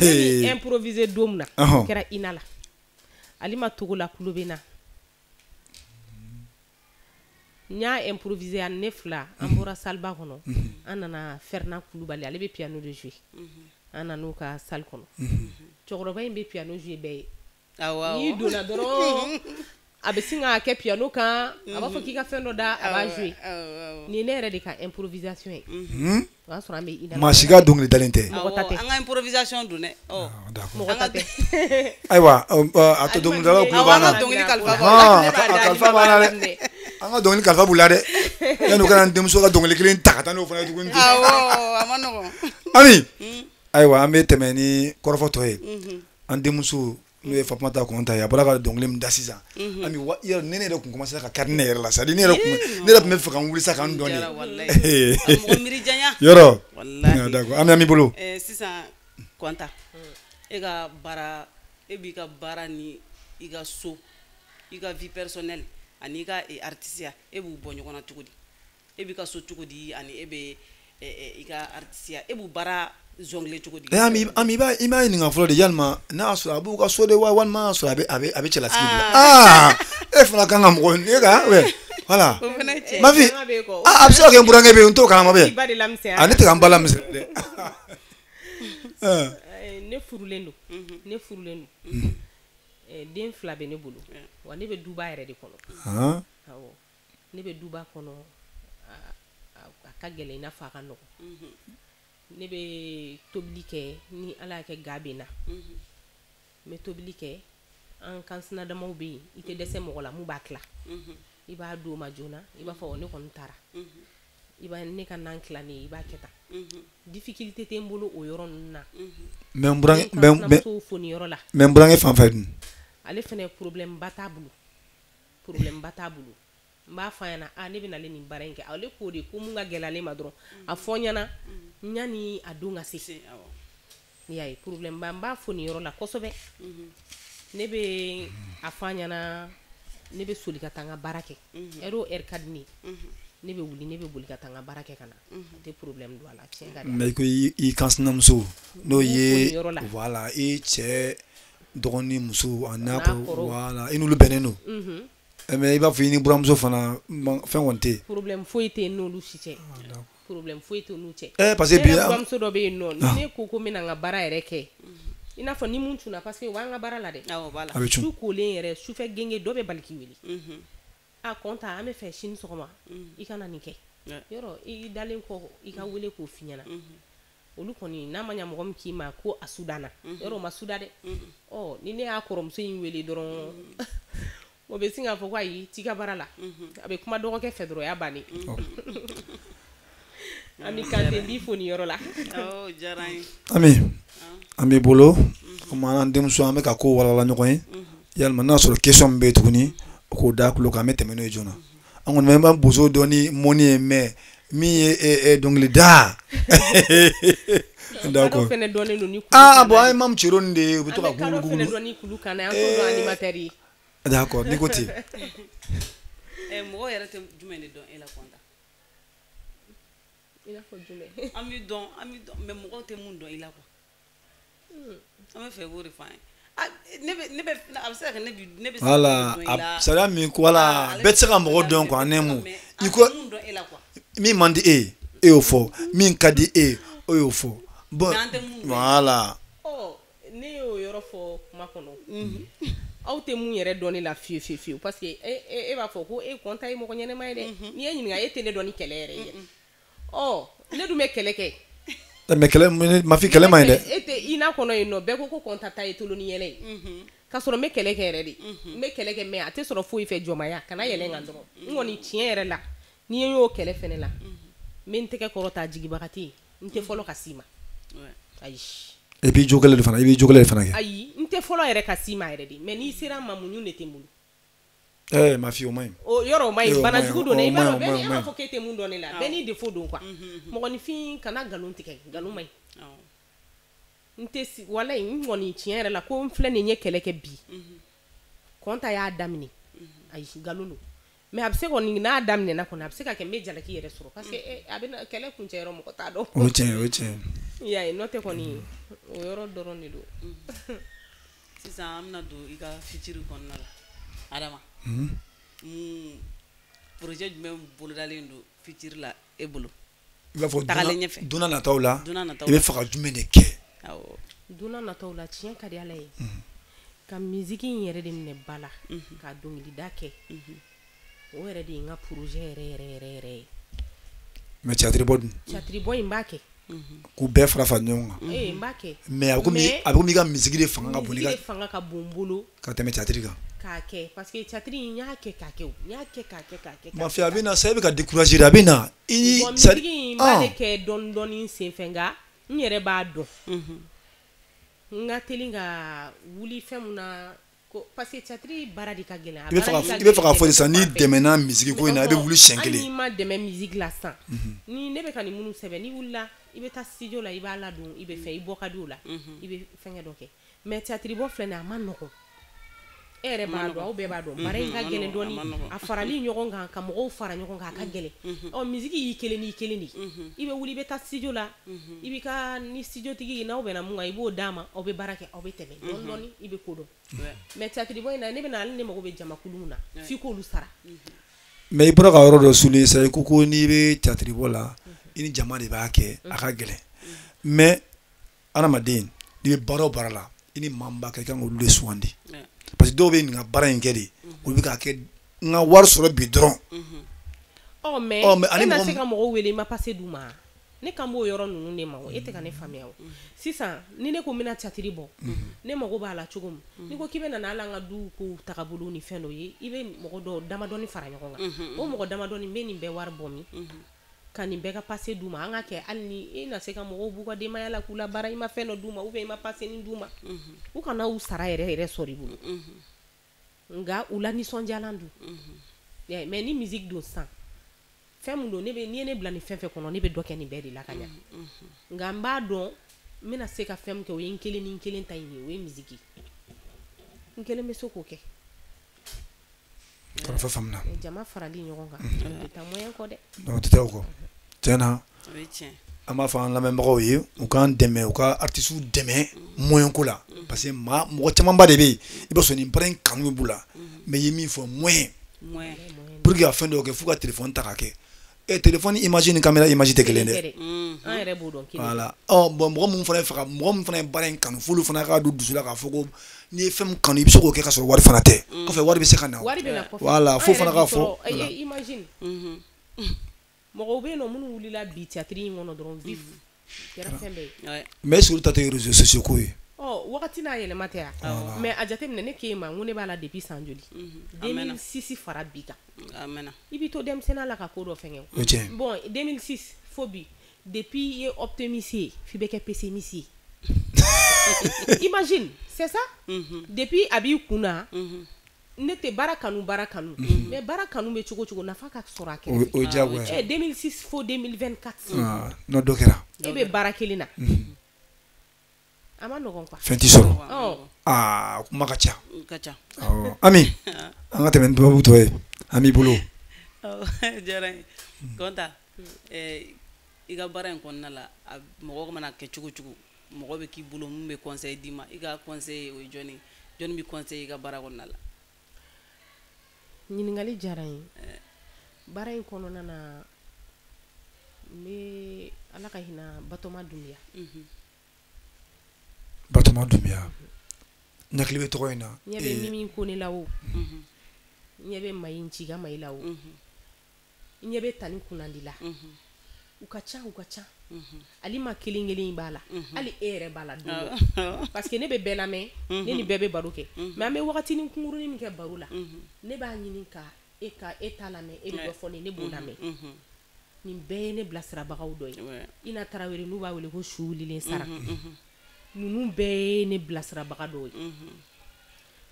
ne improviser don min na o kɛra INA la Alima Togola kulo bɛ n na n y'a improviser ani ne fila an bɔra salle kɔnɔ an nana Ferdinand Kulubali ale bɛ piano de jouer an nan'o ka salle kɔnɔ cɛkɔrɔba in bɛ piano jouer bɛɛ ye n'i donna dɔrɔn a bɛ sin k'a kɛ piano kan a b'a fɔ k'i ka fɛn dɔ da a b'a jouer nin ye ne yɛrɛ de ka improvisation ye o y'a sɔrɔ an bɛ INA maa si ka dɔnkili dalen tɛ an ka improvisation don dɛ mɔgɔ ta tɛ ayiwa a to dɔnkilidalaw tulo b'an na an ka dɔnkili kalifa kalifa b'an na dɛ an ka dɔnkili kalifa b'u la dɛ yanni u kana n denmuso ka dɔnkili kelen ta ka taa n'o fana ye tuguni awɔ a ma nɔgɔn Ami, ayiwa, an bɛ tɛmɛ ni kɔrɔfɔ tɔ ye. An denmuso, n'o ye Fatumata Kɔnta ye, a bɔra ka dɔnkili min da sisan. Ami, wa yɔrɔ ne yɛrɛ kun commencé ka kari ne yɛrɛ la, c'est à dire ne yɛrɛ tun bɛ fɛ ka n wuli sa ka n dɔn de. Mɔgɔ miiri janya. Yɔrɔ. Wallahi. D'accord, Ami, an b'i bolo. Sisan Kɔnta, e ka baara, e b'i ka baara ni i ka so, i ka vie personnelle ani i ka artisiya, e b'u bɔ ɲɔgɔn na cogo di? E b'i ka so cogo di ani e bɛ i ka artisiya, e b'u baara jongler cogo di? Eh, Ami, Ami, i b'a ɲininka fɔlɔ de, yalima n'a y'a sɔrɔ a b'u ka so de wa, walima n'a y'a sɔrɔ a bɛ cɛlasigi de la? Aa, e fana kan ka mɔgɔ ne ka, ouais, voilà. O fana ye tiɲɛ ye. Ma fille, Fanga b'e kɔ. ah, a bɛ se ka kɛ n burankɛ bɛ yen, n t'o kalama bɛ. I ba de lamisɛnya. A ne tɛ ka n ba lamisɛnya dɛ. Ah. Ne furulen don, ne furulen don. Den fila bɛ ne bolo, wa ne bɛ duba yɛrɛ de kɔnɔ. Ah. Awɔ, ne bɛ duba kɔnɔ. A ka gɛlɛn i n'a fɔ a ka nɔgɔn. Ne bɛ tobili kɛ ni Ala y'a kɛ ga bɛ n na, n bɛ tobili kɛ. An kan sinadamaw bɛ yen, i tɛ dɛsɛ mɔgɔ la mun b'a tila. I b'a d'o ma joona, i b'a fɔ ne kɔni taara, i b'a ne ka nan tilannen, i b'a kɛ tan. Difficulté tɛ n bolo o yɔrɔ ninnu na. Mais n burankɛ N kan mais sinamusow fo nin yɔrɔ la. Mais n burankɛ fan fɛ dun? Ale fɛnɛ, problème ba t'a bolo, problème ba t'a bolo. N b'a fɔ a ɲɛna: a ne bɛ nalen nin baara in kɛ. Ale k'o de ko mun ka gɛlɛn ale ma dɔrɔn, a fɔ n ɲɛna yanni a don ka se. N'i y'a ye, problème ba, n b'a fo nin yɔrɔ la kosɛbɛ. Ne bɛ a fɔ a ɲɛna, ne bɛ soli ka taa n ka baara kɛ. Heure o heure ka di ne ye, ne bɛ wuli, ne bɛ boli ka taa n ka baara kɛ ka na. A tɛ problème don a la, tiɲɛ ka di. Mais i ko i kan sinamuso, n'o N b'u fo ye nin yɔrɔ la. Voilà, i cɛ dɔgɔnin muso a n'a N'a kɔrɔ, kɔrɔw. voilà, i n'olu bɛnnen don. Mais i b'a fɔ i ni buramuso fana fɛn kɔni tɛ yen. Problème foyi tɛ yen n'olu si cɛ, problème foyi tɛ n'u cɛ. Eh, parce que Ne bi yɛrɛ buramuso dɔ bɛ yen nɔ, ni ne ko ko n bɛna n ka baara yɛrɛ kɛ, i n'a fɔ ni mun cunna, parce que o b'an ka baara la dɛ. Awɔ, b'a la. A bɛ cun. Su kolen yɛrɛ, sufɛ genge, dɔ bɛ bali k'i wele: a Kɔnta, an bɛ fɛ sini sɔgɔma i ka na nin kɛ. Yɔrɔ i dalen kɔ, i ka wele k'o f'i ɲɛna. Olu kɔni, n'a ma ɲa mɔgɔ min k'i ma ko a sudanna, yɔrɔ o ma suda dɛ. Ɔ, ni ne y'a kɔrɔmuso in wele dɔrɔn, o bɛ sin k'a fɔ ko ayi, t'i ka baara la. A bɛ kuma dɔgɔkɛ fɛ dɔrɔn, o y'a bannen. Ami Kante, n b'i fo nin yɔrɔ la. Awɔ, o diyara n ye. Ami, an b'i bolo komi an denmuso, an bɛ ka ko walawala ɲɔgɔn ye. Yalima n'a sɔrɔ question min bɛ yen tuguni, o k'o da tulo kan, an bɛ tɛmɛ n'o ye joona. An kɔni bɛ bozo dɔn ni mɔni ye, mais min ye dɔnkilida, D'accord. Fɛnɛ dɔnnen don ni kulu Ah kana bon, an ye. ye Mamu Cero nin de ye, u bɛ to An ka bɛ kadɔ gugulu fɛnɛ gugulu. dɔn ni kulu kana ye, an t'o dɔn animateur ye. D'accord, n'i ko ten. Mɔgɔ yɛrɛ tɛ jumɛn de dɔn e la, Kɔnta? I n'a fɔ jumɛn? An b'i dɔn, an b'i dɔn, mais mɔgɔw tɛ mun dɔn i la quoi. An bɛ fɛ i k'o de fɔ an ye. Ah, ne bɛ a bɛ se ka kɛ ne bɛ se ka Voilà, mun dɔn i la. a sariya min ko, voilà, Ah, ale bɛɛ tɛ se ka bɛ mɔgɔ se dɔn quoi, en un mot. mais I an ko tɛ mun dɔn e la quoi. Min man di e ye, e y'o fɔ. Min ka di e ye, o y'o fɔ. Bon, Mais an tɛ mun dɔn. voilà. Ɔ, ne y'o yɔrɔ fɔ kuma kɔnɔ. Aw tɛ mun yɛrɛ dɔn ne la fiyewu fiyewu fiyewu, parce que e b'a fɔ ko e Kɔnta ye mɔgɔ ɲɛnɛma ye dɛ. N'i ye ɲininka, e tɛ ne dɔn ni kɛlɛ yɛrɛ ye. Ɔ, ne dun bɛ kɛlɛ kɛ. Mais kɛlɛ, ma fille, kɛlɛ man ɲi dɛ. E tɛ i n'a kɔnɔ yen nɔ, bɛɛ ko Kɔnta ta ye tolo ni yɛlɛ ye. K'a sɔrɔ n bɛ kɛlɛ kɛ yɛrɛ de. N bɛ kɛlɛ kɛ, mais a tɛ sɔrɔ foyi fɛ jɔnmaya. Kana yɛlɛ n kan dɔrɔn. N kɔni, tiɲɛ yɛrɛ la, n'i ye n y'o kɛlɛ fɛnɛ la, n bɛ n tɛgɛ kɔrɔta, jigibaga tɛ yen. N tɛ fɔlɔ ka s'i ma. Ayi. Et puis jo kɛlɛ de fana, i b'i jo kɛlɛ de fana kɛ. Ayi, n tɛ fɔlɔ yɛrɛ ka s'i ma yɛrɛ de. Mais n'i sera n ma, muɲu de tɛ n bolo. Eh, ma fille, o man ɲi. O yɔrɔ o ma Eh, ɲi, o bana man ɲi, jugu don dɛ. o I b'a man dɔn ɲi, bɛɛ o ni man an ɲi. b'a fɔ k'e tɛ mun dɔn ne la, bɛɛ n'i défaut don quoi. Mɔgɔninfin kana nkalon tigɛ, nkalon man ɲi. N tɛ si walayi, n kɔni, tiɲɛ yɛrɛ la, ko n filɛ nin ye kɛlɛ kɛ bi. Kɔnta y'a daminɛ. Ayi, nkalon don. Mais a bɛ se kɔni, n'a daminɛna kɔni, a bɛ se ka kɛ n bɛ jalaki yɛrɛ sɔrɔ, parce que a bɛ na kɛlɛ kuncɛ yɔrɔ, mɔgɔ t'a dɔn. O ye tiɲɛ ye, o ye tiɲɛ ye. I y'a ye, n'o tɛ kɔni, o yɔrɔ dɔrɔn de don. Sisan an bɛna don i ka futur kɔnɔna la. Adama. Mun projet jumɛn bolodalen don futur la e bolo? I b'a fɔ Tagalen ɲɛfɛ. Don nataw la, Don n'a nataw i bɛ la. fɛ ka jumɛn de kɛ? Awɔ. Don n'a nataw la, tiɲɛ ka di Ala ye, ka musique in yɛrɛ de minɛ ba la, ka dɔnkilida kɛ. O yɛrɛ de ye n ka projet yɛrɛ yɛrɛ yɛrɛ yɛrɛ ye. Mais théâtre bɔ dun? Théâtre bɔ in, n b'a kɛ. K'u bɛɛ fara fara ɲɔgɔn kan. Ee, n b'a kɛ. Mais a bɛ komi Mais a bɛ komi i ka musique de fanga ka bon n'i musique ka de fanga ka bon n bolo ka tɛmɛ théâtre kan. K'a kɛ, parce que théâtre in, n y'a kɛ k'a kɛ o, n y'a kɛ k'a kɛ k'a kɛ. Ma fille, a bɛ na sa, e bɛ ka décourager de, a bɛ na. I Bon, c'est musique in, n b'ale kɛ dɔɔni dɔɔni n senfɛ, nka n N yɛrɛ b'a dɔn. N ka teli ka wuli fɛn mun na ko parce que théâtre baara de ka gɛlɛn. I bɛ fɛ k'a fɔ sisan n'i dɛmɛna musique ko in na, i bɛ wuli siɲɛ kelen. Hali n'i ma dɛmɛ musique la sisan, ni ne bɛ ka nin minnu sɛbɛn, n'i wulila i bɛ taa studio la, i b'a ladon, i bɛ fɛn, i bɔ ka di o la, i bɛ fɛnkɛ dɔ kɛ. Mais théâtre bɔ filɛ nin ye, a ma nɔgɔn. E yɛrɛ b'a dɔn, aw bɛɛ b'a dɔn, baara in ka gɛlɛn dɔɔni, a farali ɲɔgɔn kan, ka mɔgɔw fara ɲɔgɔn kan, a ka gɛlɛn. Ɔ musique y'i kelen n'i kelen de, i bɛ wuli i bɛ taa studio la, i b'i ka ni studio tigi n'aw bɛnna mun kan, i b'o d'a ma, aw bɛ baara kɛ, aw bɛ tɛmɛ dɔɔni dɔɔni, i bɛ ko dɔn. Mais théâtre bɔ in na, ne bɛ na, hali ne mago bɛ jamakulu min na, f'i k'olu sara. Mais i bɔra ka yɔrɔ dɔ souligner sisan, i ko n'i bɛ théâtre bɔ la, i ni jama de b'a kɛ, a ka gɛlɛn. Mais hadamaden, n'i bɛ baara o baara la, i ni maa min b'a kɛ, i kan k'olu de sugandi. Parce que dɔw bɛ nin ka baara in kɛ de, olu bɛ k'a kɛ n ka wari sɔrɔ bi dɔrɔn. Ɔ mais e na se ka mɔgɔw wele i ma passe d'u ma. Ne kan b'o yɔrɔ ninnu de ma o, e tɛ ka ne faamuya o. Sisan ni ne ko n bɛna théâtre bɔ, ne mago b'a la cogo min, n'i ko k'i bɛ na n'hali an ka du kow tagabolo ni fɛn dɔ ye, i bɛ mɔgɔ dɔw damadɔni fara ɲɔgɔn kan. O mɔgɔ damadɔni n bɛ nin bɛɛ wari bɔ min, ka nin bɛɛ ka passe d'u ma, an ka kɛ hali ni e na se ka mɔgɔw b'u ka denbaya la k'u la baara, i ma fɛn dɔ d'u ma ou bien i ma passe nin d'u ma, u kana u sara yɛrɛ yɛrɛ sɔrɔ i bolo, nka u la nisɔndiyalan dun. Mais ni musique don sisan, fɛn mun don, ne bɛ n'i ye ne bila nin fɛn fɛn kɔnɔ, ne bɛ dɔ kɛ nin bɛɛ de la ka ɲa. Nka n b'a dɔn n bɛna se ka fɛn min kɛ, o ye n kelen ni n kelen ta in ye, o ye musique ye. N kelen bɛ se k'o kɛ. Kɔrɔfɔ faamuna. Jama farali ɲɔgɔn kan, o tɛ taa moyen kɔ dɛ. Non, o tɛ taa o kɔ. Tiɲɛ na, an b'a fɔ an lamɛnbagaw ye, u k'an dɛmɛ, u ka artistes dɛmɛ moyen ko la. Parce que maa mɔgɔ camanba de bɛ yen, i b'a sɔrɔ nin baara in kanu b'u la, mais i ye min fɔ, moyen. Pour que ka fɛn dɔw kɛ, f'u ka téléphone ta ka kɛ. Téléphone image ni caméra image tɛ kelen dɛ. An yɛrɛ b'o dɔn kelen. Voilà. Ɔ bon, mɔgɔ min fana ye fɛ ka, mɔgɔ min fana ye baara in kanu, f'olu fana k'a don dusu la k'a fɔ ko n'i ye fɛn min kanu, i bɛ se k'o kɛ ka sɔrɔ wari fana tɛ. Kɔfɛ wari bɛ se ka na. Wari bɛ na kɔfɛ. Voilà, f'o fana k'a fɔ. Imagine. Mɔgɔw bɛ yen nɔ minnu wulila bi théâtre in kɔnɔ dɔrɔn vif, kɛra fɛn bɛɛ ye. Mais est-ce que olu ta tɛ réseaux sociaux ko ye? Ɔ wagati n'a yɛlɛma tɛ yan. Mais a jateminɛ, ne k'e ma n ko ne b'a la depuis san joli? 2006 fara bi kan. I b'i to denmisɛnninya la ka ko dɔ fɛngɛ. O tiɲɛ. Bon 2006 fo bi, depuis i ye optimiste ye, f'i bɛ kɛ pessimiste ye. Imagine, c'est ça? Depuis a b'i kun na, ne tɛ baara kanu, baara kanu. Mais baara kanu bɛ cogo cogo, nafa ka sɔrɔ a kɛrɛfɛ. O ye diyagoya ye. 2006 fo 2024. N'o dɔ kɛra. E bɛ baara kelen na. A ma nɔgɔn quoi. Fɛn t'i sɔrɔ. Aa kuma ka ca. Ka ca. Awɔ. Ami, an ka tɛmɛ ni babu tɔ ye. An b'i bolo. Diyara n ye. Kɔnta, i ka baara in kɔnɔna la, mɔgɔ mana kɛ cogo cogo, mɔgɔ bɛ k'i bolo mun bɛ conseil d'i ma, i ka conseil o ye jɔnni ye? Jɔnni bɛ conseil i ka baara kɔnɔna la? Ɲininkali diyara n ye. Baara in kɔnɔna na, n bɛ Ala ka hinɛ Batoma Dunbiya. Batoma Dunbiya, n hakili bɛ tɔgɔ in na. Ɲɛ bɛ Mimi Kone la o, ɲɛ bɛ Mayi Nciga Mayi la o, ɲɛ bɛ Tani Kunnandi la. U ka ca, u ka ca. Alima kelen kelen b'a la, hali e yɛrɛ b'a la don dɔ. Parce que ne bɛ bɛɛ lamɛn, ne ni bɛɛ bɛ baro kɛ. Mais an bɛ wagatinin kunkurunin min kɛ baro la, ne b'a ɲini ka e ka e ta lamɛn, e bɛ dɔ fɔ ne, ne b'o lamɛn. Nin bɛɛ ye ne bilasirabagaw dɔ ye. Ina Tarawele, n'u b'a wele ko su wulilen sara. Ninnu bɛɛ ye ne bilasirabaga dɔw ye.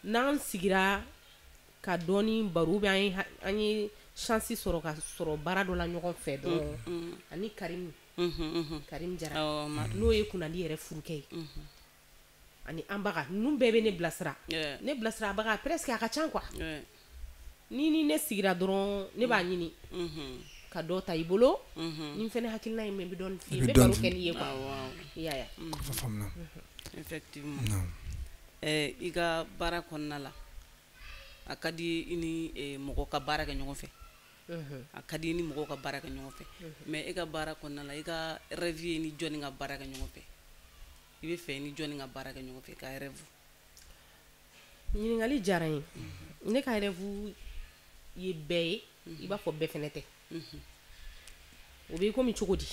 N'an sigira ka dɔɔni baro, ou bien an ye chance sɔrɔ ka sɔrɔ baara dɔ la ɲɔgɔn fɛ dɔrɔn, ani Karim, Karim Jara, n'o ye Kunnandi yɛrɛ furukɛ ye, ani Anbaga, ninnu bɛɛ bɛ ne bilasira. Ne bilasirabaga presque a ka ca quoi. Ni ne sigira dɔrɔn, ne b'a ɲini ka dɔ ta i bolo, ni n fɛnɛ hakilina ye min ye, n bɛ dɔɔni f'i ye, n bɛ baro kɛ n'i ye quoi. I y'a ye. Effectivement. I ka baara kɔnɔna la, a ka di i ni mɔgɔ ka baara kɛ ɲɔgɔn fɛ. A ka di i ni mɔgɔw ka baara kɛ ɲɔgɔn fɛ. Mais e ka baara kɔnɔna la, i ka rêve ye ni jɔnni ka baara kɛ ɲɔgɔn fɛ? I bɛ fɛ i ni jɔnni ka baara kɛ ɲɔgɔn fɛ, ka rêve? Ɲininkali diyara n ye. Ne ka rêve ye bɛɛ ye, i b'a fɔ bɛɛ fɛnɛ tɛ. O bɛ komi cogo di?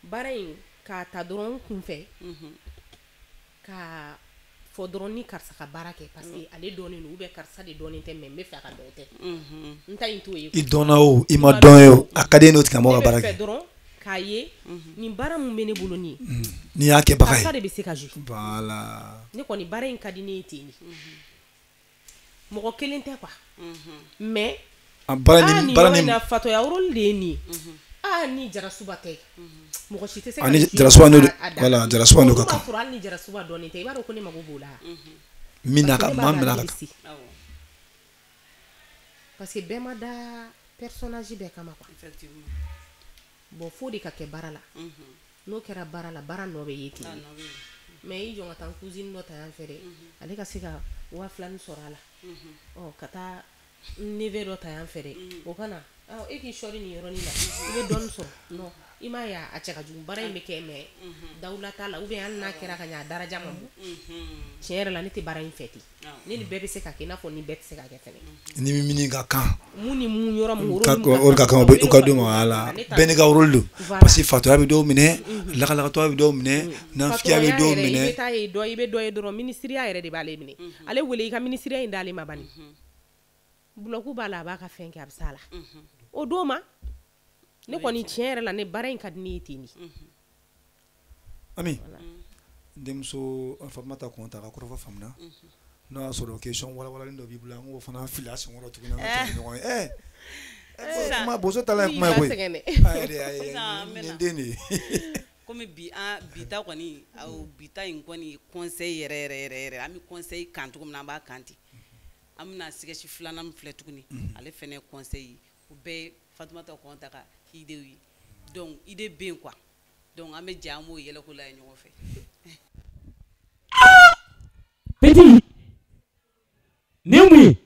Baara in k'a ta dɔrɔn n kun fɛ, ka fɔ dɔrɔn ni karisa ka baara kɛ parce que ale dɔnnen don, ou bien karisa de dɔnnen tɛ, mais n bɛ fɛ a ka dɔn tɛ. N ta in t'o ye. I dɔnna o, i ma dɔn ye o, a ka di e n'o tigilamɔgɔ ka baara kɛ. Ne bɛ fɛ dɔrɔn K'a ye nin baara mun bɛ ne bolo nin ye, n'i y'a kɛbaga ye, karisa de bɛ se ka jouer. Voilà. Ne kɔni baara in ka di ne ye ten de, mɔgɔ kelen tɛ quoi, mais baara ni baara in na fatɔya rôle de ye nin ye. Ah, ni Jarasuba tɛ, mɔgɔ si tɛ se ka ani Jarasuba n'o, voilà, Jarasuba n'o ka kan. O b'a sɔrɔ hali ni Jarasuba dɔɔnin tɛ, i b'a dɔn ko ne mago b'o la. Min n'a ka maa min n'a ka kan. Parce que bɛɛ ma da personnage bɛɛ kama quoi. Effectivement. Bon, fo de ka kɛ baara la. N'o kɛra baara la, baara nɔ bɛ ye ten. Mais i jɔ ka taa n cousine dɔ ta yan fɛ dɛ, ale ka se ka 2000 sɔrɔ a la. Ɔ ka taa n neveu dɔ ta yan fɛ dɛ, o ka na e k'i sɔɔri nin yɔrɔnin na, i bɛ dɔɔnin sɔrɔ. Non, i m'a ye a cɛ ka jugu, baara in bɛ kɛ mais dawula t'a la, ou bien hali n'a kɛra ka ɲɛ a daraja ma bon. Tiɲɛ yɛrɛ la ne tɛ baara in fɛ ten. Ne ni bɛɛ bɛ se ka kɛ i n'a fɔ ni bɛɛ tɛ se ka kɛ fɛnɛ. Ni min ka kan. Mun ni mun yɔrɔ mun o ka kan o ka d'o ma, voilà. Bɛɛ n'i ka rôle don. Parce que fatɔya bɛ dɔw minɛ, lakalakatɔya bɛ dɔw minɛ, nafigiya bɛ dɔw minɛ. I bɛ taa ye dɔ, i bɛ dɔ ye dɔrɔn ministeriya yɛrɛ de b'ale minɛ. Ale wele i ka ministeriya in d'ale ma bani. Bulɔku b'a la, a b'a ka fɛn kɛ, a bɛ s'a la. O don ma ne kɔni tiɲɛ yɛrɛ la ne baara in ka di ne ye ten de. Ami, denmuso Fatumata Kɔnta ka kɔrɔfɔ faamuna. N'o y'a sɔrɔ question walawalalen dɔ b'i bolo, an k'o fana fili a senkɔrɔ tuguni, an ka tɛmɛ ɲɔgɔn ye. Kuma boso ta la ye kuma ye koyi. Ayi, nin den de ye. Komi bi an bi ta kɔni, bi ta in kɔni conseil yɛrɛ yɛrɛ yɛrɛ yɛrɛ, an bɛ conseil kan cogo min na, an b'a kan ten. An bɛna sketch filanan min filɛ tuguni, ale fɛnɛ ye conseil ye. O bɛɛ ye Fatumata Kɔnta ka idée ye. Donc idée bɛ yen quoi. Donc an bɛ jɛ an b'o yɛlɛko lajɛ ɲɔgɔn fɛ. Petit, nin ye mun ye?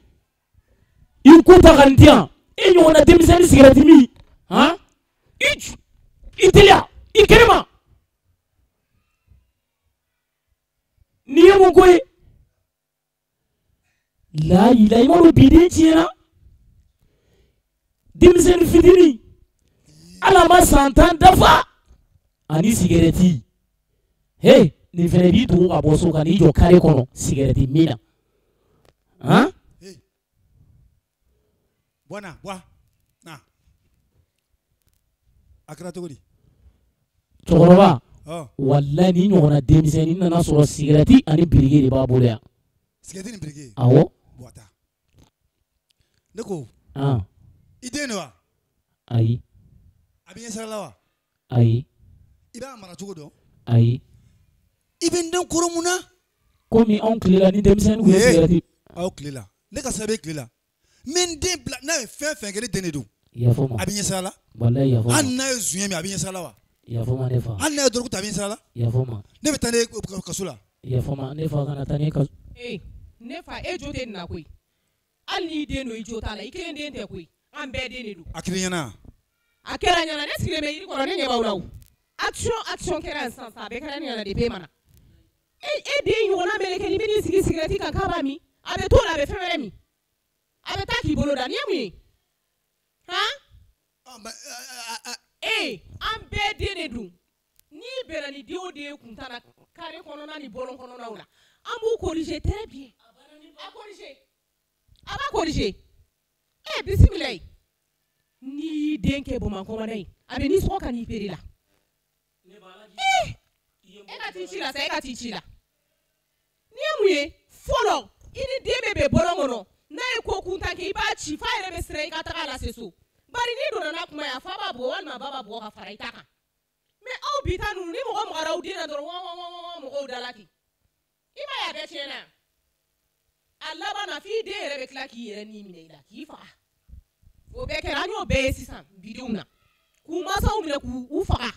I ko ta ka nin di yan, e ɲɔgɔnna denmisɛnnin sigɛrɛti min, han? I teliya, i kɛnɛma. Nin ye mun ko ye? Layi la, i m'a dɔn bi den tiɲɛna. Denmisɛnnin fitinin, hali a ma san 10 dafa, ani sigɛrɛti. He, nin fɛnɛ b'i dogo ka bɔ so ka n'i jɔ kare kɔnɔ sigɛrɛti min na. Han? Bɔ na, bɔ. Na. A kɛra cogo di? Cɛkɔrɔba, walayi nin ɲɔgɔnna denmisɛnnin nana sɔrɔ sigɛrɛti ani biriki de b'a bolo yan. Sigɛrɛti ni biriki? Awɔ. Bɔ taa. Ne ko. I den don wa? Ayi. A bɛ ɲɛsira la wa? Ayi. I b'a mara cogo dɔn? Ayi. I bɛ n den koro mun na? Komi anw tile la ni denmisɛnnin tun ye sigɛrɛti. Aw tile la, ne ka sira bɛ tile la. N bɛ n den bila n'a ye fɛn fɛn kɛ, ne den de don. Yafa ma. A bɛ ɲɛsira la? Walayi yafa ma. Hali n'a ye zuɲɛ min, a bɛ ɲɛsira la wa? Yafa ma ne fa. Hali n'a ye dɔrɔgu ta, a bɛ ɲɛsira la? Yafa ma. Ne bɛ taa ne kaso la. Yafa ma ne fa, kana taa ne kaso. Ee ne fa, e jo tɛ nin na koyi. Hali n'i den don, i jo t'a la, i kelen den tɛ koyi. An bɛɛ den de don. A kɛra ɲɛna. A kɛra ɲɛna, ne sigilen bɛ yiri kɔrɔ, ne ɲɛ b'aw la o. Action kɛra yan sisan, a bɛɛ kɛra ne ɲɛna depuis e ma na. E den ɲɔgɔnna meleke ni bɛ n'i sigi sigɛrɛti kan k'a b'a min, a bɛ t'o la, a bɛ fɛn wɛrɛ min. A bɛ taa k'i bolo da, nin ye mun ye? Han? Ee, an bɛɛ den de don. N'i bɛnna ni den o den ye kuntan na, carré kɔnɔna ni bɔlɔn kɔnɔnaw la, an b'u corriger très bien. A corriger. A b'a corriger. Eh, bisimilayi. N'i y'i den kɛ bamakɔmana ye, a bɛ nisɔngɔ ka n'i feere la. Eh, e ka t'i ci la sa, e ka t'i ci la. N'i ye mun ye? Fɔlɔ, i ni den bɛ bɛn bɔlɔn kɔnɔ, n'a ye ko kuntan kɛ, i b'a ci f'a yɛrɛ bɛ siran i ka taga lase so. Bari n'i donna n'a kuma ye, a fa b'a bugɔ walima a ba b'a bugɔ ka fara i ta kan. Mais aw bi ta ninnu, ni mɔgɔ magara aw den na dɔrɔn, wɔn wɔn wɔn mɔgɔw da la ten. I m'a ye a bɛɛ tiɲɛna. A laban na f'i den yɛrɛ bɛ tila k'i yɛrɛ ni minɛ i la k'i faga. O bɛɛ kɛra, an y'o bɛɛ ye sisan bidenw na. K'u mansaw minɛ k'u faga.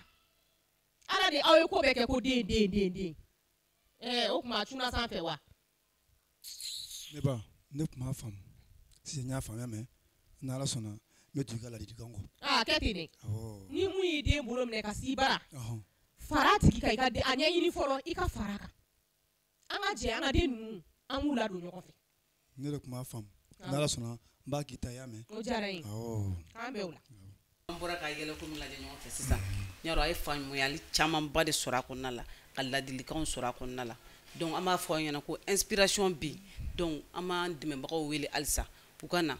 Ala de aw ye ko bɛɛ kɛ ko den den den den. Ɛɛ o tuma a cunna sanfɛ wa? Ne ba, ne tun b'a faamu. Sisan n y'a faamuya, mais n'Ala sɔnna n bɛ tugu i ka ladilikan kɔ. Aa kɛ ten dɛ. Ni mun y'i den bolo minɛ ka s'i bara. Fara a tigi kan, i ka a ɲɛɲini fɔlɔ, i ka fara a kan. An ka jɛ an ka den ninnu, an k'u ladon ɲɔgɔn fɛ. Ne de tun b'a faamu. N'Ala sɔnna n b'a k'i ta, y'a mɛn? O diyara n ye. Awɔ. K'an bɛn o la. An bɔra ka yɛlɛko min lajɛ ɲɔgɔn fɛ sisan, yɔrɔ a ye faamuyali camanba de sɔrɔ a kɔnɔna la, ka ladilikanw sɔrɔ a kɔnɔna la. Donc an b'a fɔ aw ɲɛna ko inspiration bɛ yen. Donc an b'an dɛmɛbagaw wele halisa u ka na.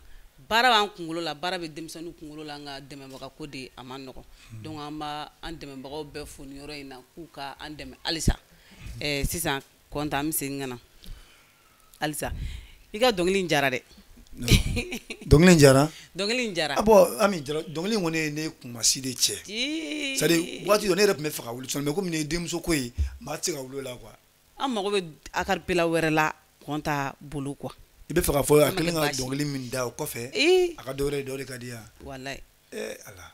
Baara b'an kunkolo la, baara bɛ denmisɛnninw kunkolo la, nka dɛmɛbaga ko de a man nɔgɔn. Donc an b'a an dɛmɛbagaw bɛɛ fo nin yɔrɔ in na k'u ka an dɛmɛ halisa. Sisan Kɔnta, an bɛ segin ka na halisa. I ka dɔnkili in jara dɛ. Dɔnkili in jara. Dɔnkili in jara. Ah bon, Ami, dɔnkili in kɔni ye ne kunmasi de cɛ. C'est à dire waati dɔ ne yɛrɛ tun bɛ fɛ ka wuli, mais komi nin ye denmuso ko ye, maa tɛ se ka wuli o la quoi. An mago bɛ acapella wɛrɛ la Kɔnta bolo quoi. I bɛ fɛ k'a fɔ a kɛlen ka dɔnkili min da o kɔfɛ, a ka dɔ wɛrɛ dɔ de ka di yan. Walayi. Ala.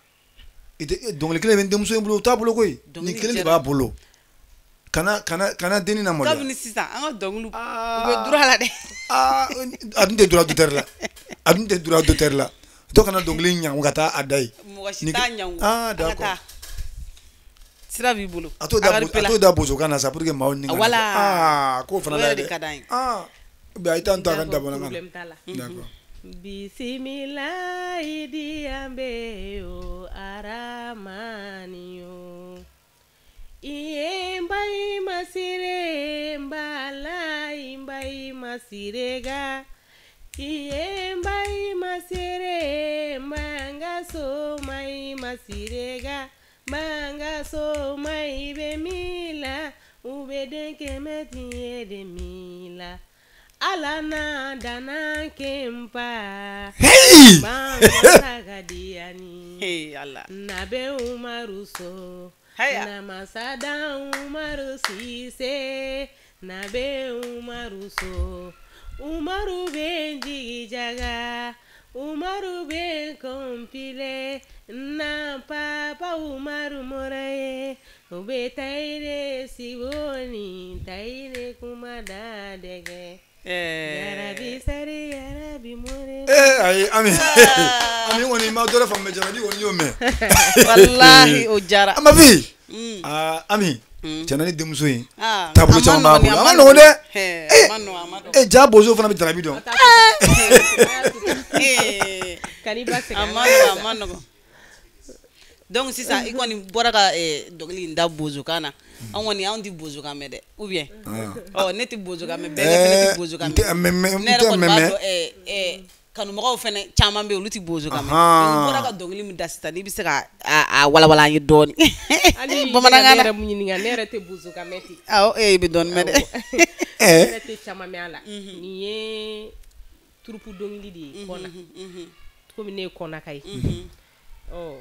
I tɛ dɔnkili kelen bɛ denmuso in bolo, o t'a bolo koyi. Nin kelen de b'a bolo. Kana dennin na maloya. Kabini sisan an ka dɔnkiliw u bɛ droit la dɛ. Aa, a dun tɛ droit d'auteur la. A dun tɛ droit d'auteur la. Dɔ kana dɔnkili ɲangu ka taa a da yen. Mɔgɔ si t'a ɲangu. Ah d'accord. Sira b'i bolo. A t'o da bozokan na sa pour que maaw ni ka. Voilà. Aa, k'o fana la dɛ. O yɛrɛ de ka d'an ye. Ah. A t'an to a ka da bamanankan na. D'accord. Bisimilahi diambe o aramani o. Iye mbai masire mbala mbai masirega. Iye mbai masire mbanga so mai masirega. Mbanga so mai be mila ube denke metiye de mila. Ala na dana kempa. Hey! Bangwa Hey Allah. Nabe Umaru so. Haya. Na masada Umaru Sise. Nabe Umaru so. Umaru benji jaga. Umaru ben kompile. Na papa Umaru moraye. Ube taire siboni. Taire kumada dege. Yarabi sari yarabi more. Ayi Ami. Ami kɔni ma dɔ faamu, jarabi kɔni y'o mɛn. Walahi o jara. A ma fi. Aa Ami. Tiɲɛna ni denmuso in. Taabolo caman b'a bolo. A ma nɔgɔn dɛ. Ja bozo fana bɛ jarabi dɔn. A ma nɔgɔn, a ma nɔgɔn. Donc sisan i kɔni bɔra ka dɔnkili in da bozokan na. An kɔni anw tɛ bozokan mɛn dɛ, ou bien? Ɔ ne tɛ bozokan mɛn, bɛɛ fana tɛ bozokan mɛn. Ne yɛrɛ kɔni b'a dɔn kanubagaw fana caman bɛ yen, olu tɛ bozokan mɛn. I bɔra ka dɔnkili min da sisan, n'i bɛ se ka a walawala an ye dɔɔni. Hali bamanankan na. Ne yɛrɛ mun ɲininka, ne yɛrɛ tɛ bozokan mɛn ten. Awɔ, e bɛ dɔɔni mɛn dɛ. Ne yɛrɛ tɛ caman mɛn a la. Nin ye turupu dɔnkili de ye kɔna. Komi ne ye kɔnaka ye. Ɔ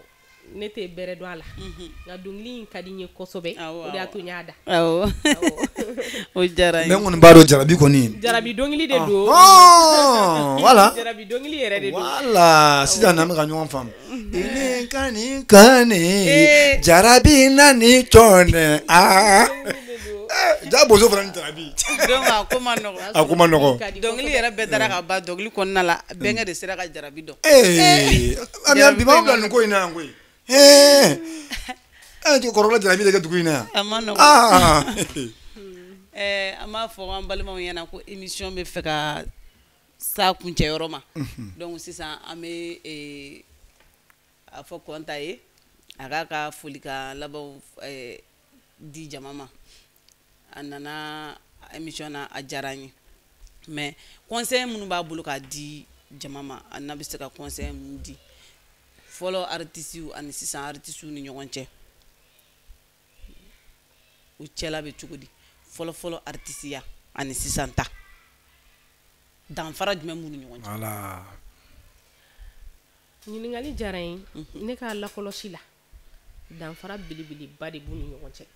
ne tɛ bɛrɛ dɔn a la, nka dɔnkili in ka di n ye kosɛbɛ, o de y'a to n y'a da. Awɔ, o diyara n ye. Ne kɔni b'a dɔn jarabi kɔni. Jarabi dɔnkili de don. Voilà. Jarabi dɔnkili yɛrɛ de don. Voilà, sisan n'an bɛ ka ɲɔgɔn faamu. Ine kani kani jarabi nani tɔnɛ aa. Ja bozo fana ni jarabi. Donc a ko ma nɔgɔn. A ko ma nɔgɔn. Dɔnkili yɛrɛ bɛɛ dara ka ban dɔnkili kɔnɔna la, bɛnkɛ de sera ka jarabi dɔn. Ami bi m'anw bila nin ko in na yan koyi. Kɔrɔla jarabi de kɛ dugu in na yan. A ma nɔgɔn. An b'a fɔ an balimaw ɲɛna ko émission bɛ fɛ ka s'a kuncɛyɔrɔ ma. Donc sisan an bɛ a fɔ Kɔnta ye a k'a ka folikan labanw di jama ma. A nana émission na, a diyara an ye, mais conseil minnu b'a bolo k'a di jama ma, a n'a bɛ se ka conseil mun di fɔlɔ artisiw ani sisan artisiw ni ɲɔgɔn cɛ, u cɛla bɛ cogo di? Fɔlɔ fɔlɔ artisiya ani sisan ta, danfara jumɛn b'u ni ɲɔgɔn cɛ? Voilà. Ɲininkali diyara n ye. Ne ka lakɔlɔsi la, danfara belebeleba de b'u ni ɲɔgɔn cɛ.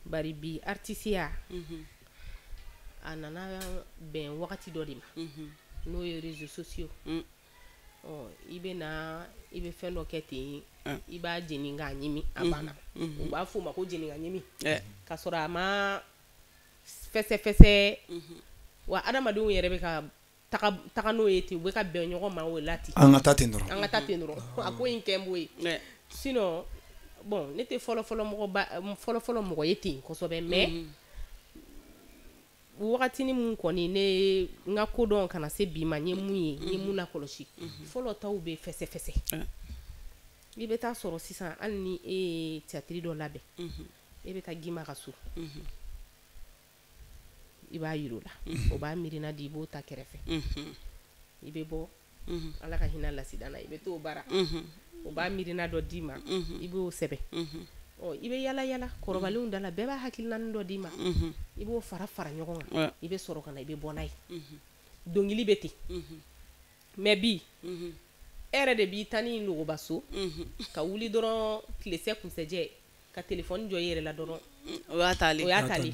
Bari bi artisiya a nana bɛn wagati dɔ de ma, n'o ye réseaux sociaux. Ɔ i bɛ na i bɛ fɛn dɔ kɛ ten, i b'a jeni k'a ɲimi, a banna. U b'a f'o ma ko jeni ka ɲimi, k'a sɔrɔ a ma fɛsɛfɛsɛ. Wa adamadenw yɛrɛ bɛ ka taga n'o ye ten, u bɛ ka bɛn ɲɔgɔn ma o la ten. An ka taa ten dɔrɔn. An ka taa ten dɔrɔn. A ko in kɛ n b'o ye. Sinon bon, ne tɛ fɔlɔ mɔgɔ ye ten kosɛbɛ, mais wagatinin mun kɔni ne n ka kodɔn kana se bi ma, n ye mun ye, n ye mun lakɔlɔsi. Fɔlɔ taw bɛ fɛsɛfɛsɛ. I bɛ taa sɔrɔ sisan hali ni e ye théâtre dɔ labɛn, e bɛ taa Gima ka so, i b'a yir'o la, o b'a miirina di, i b'o ta kɛrɛfɛ, i bɛ bɔ Ala ka hinɛ Lasidan na, i bɛ t'o bara, o b'a miirina dɔ d'i ma, i b'o sɛbɛn. Ɔ, i bɛ yala yala kɔrɔbalenw da la, bɛɛ b'a hakilinanin dɔ d'i ma, i b'o fara fara ɲɔgɔn kan, i bɛ sɔrɔ ka na, i bɛ bɔ n'a ye. Dɔnkili bɛ ten. Mais bi, e yɛrɛ de b'i ta ni logoba so ka wuli dɔrɔn, tilesɛ kunsɛjɛ, ka téléphone jɔ i yɛrɛ la dɔrɔn. O y'a taalen. O y'a taalen.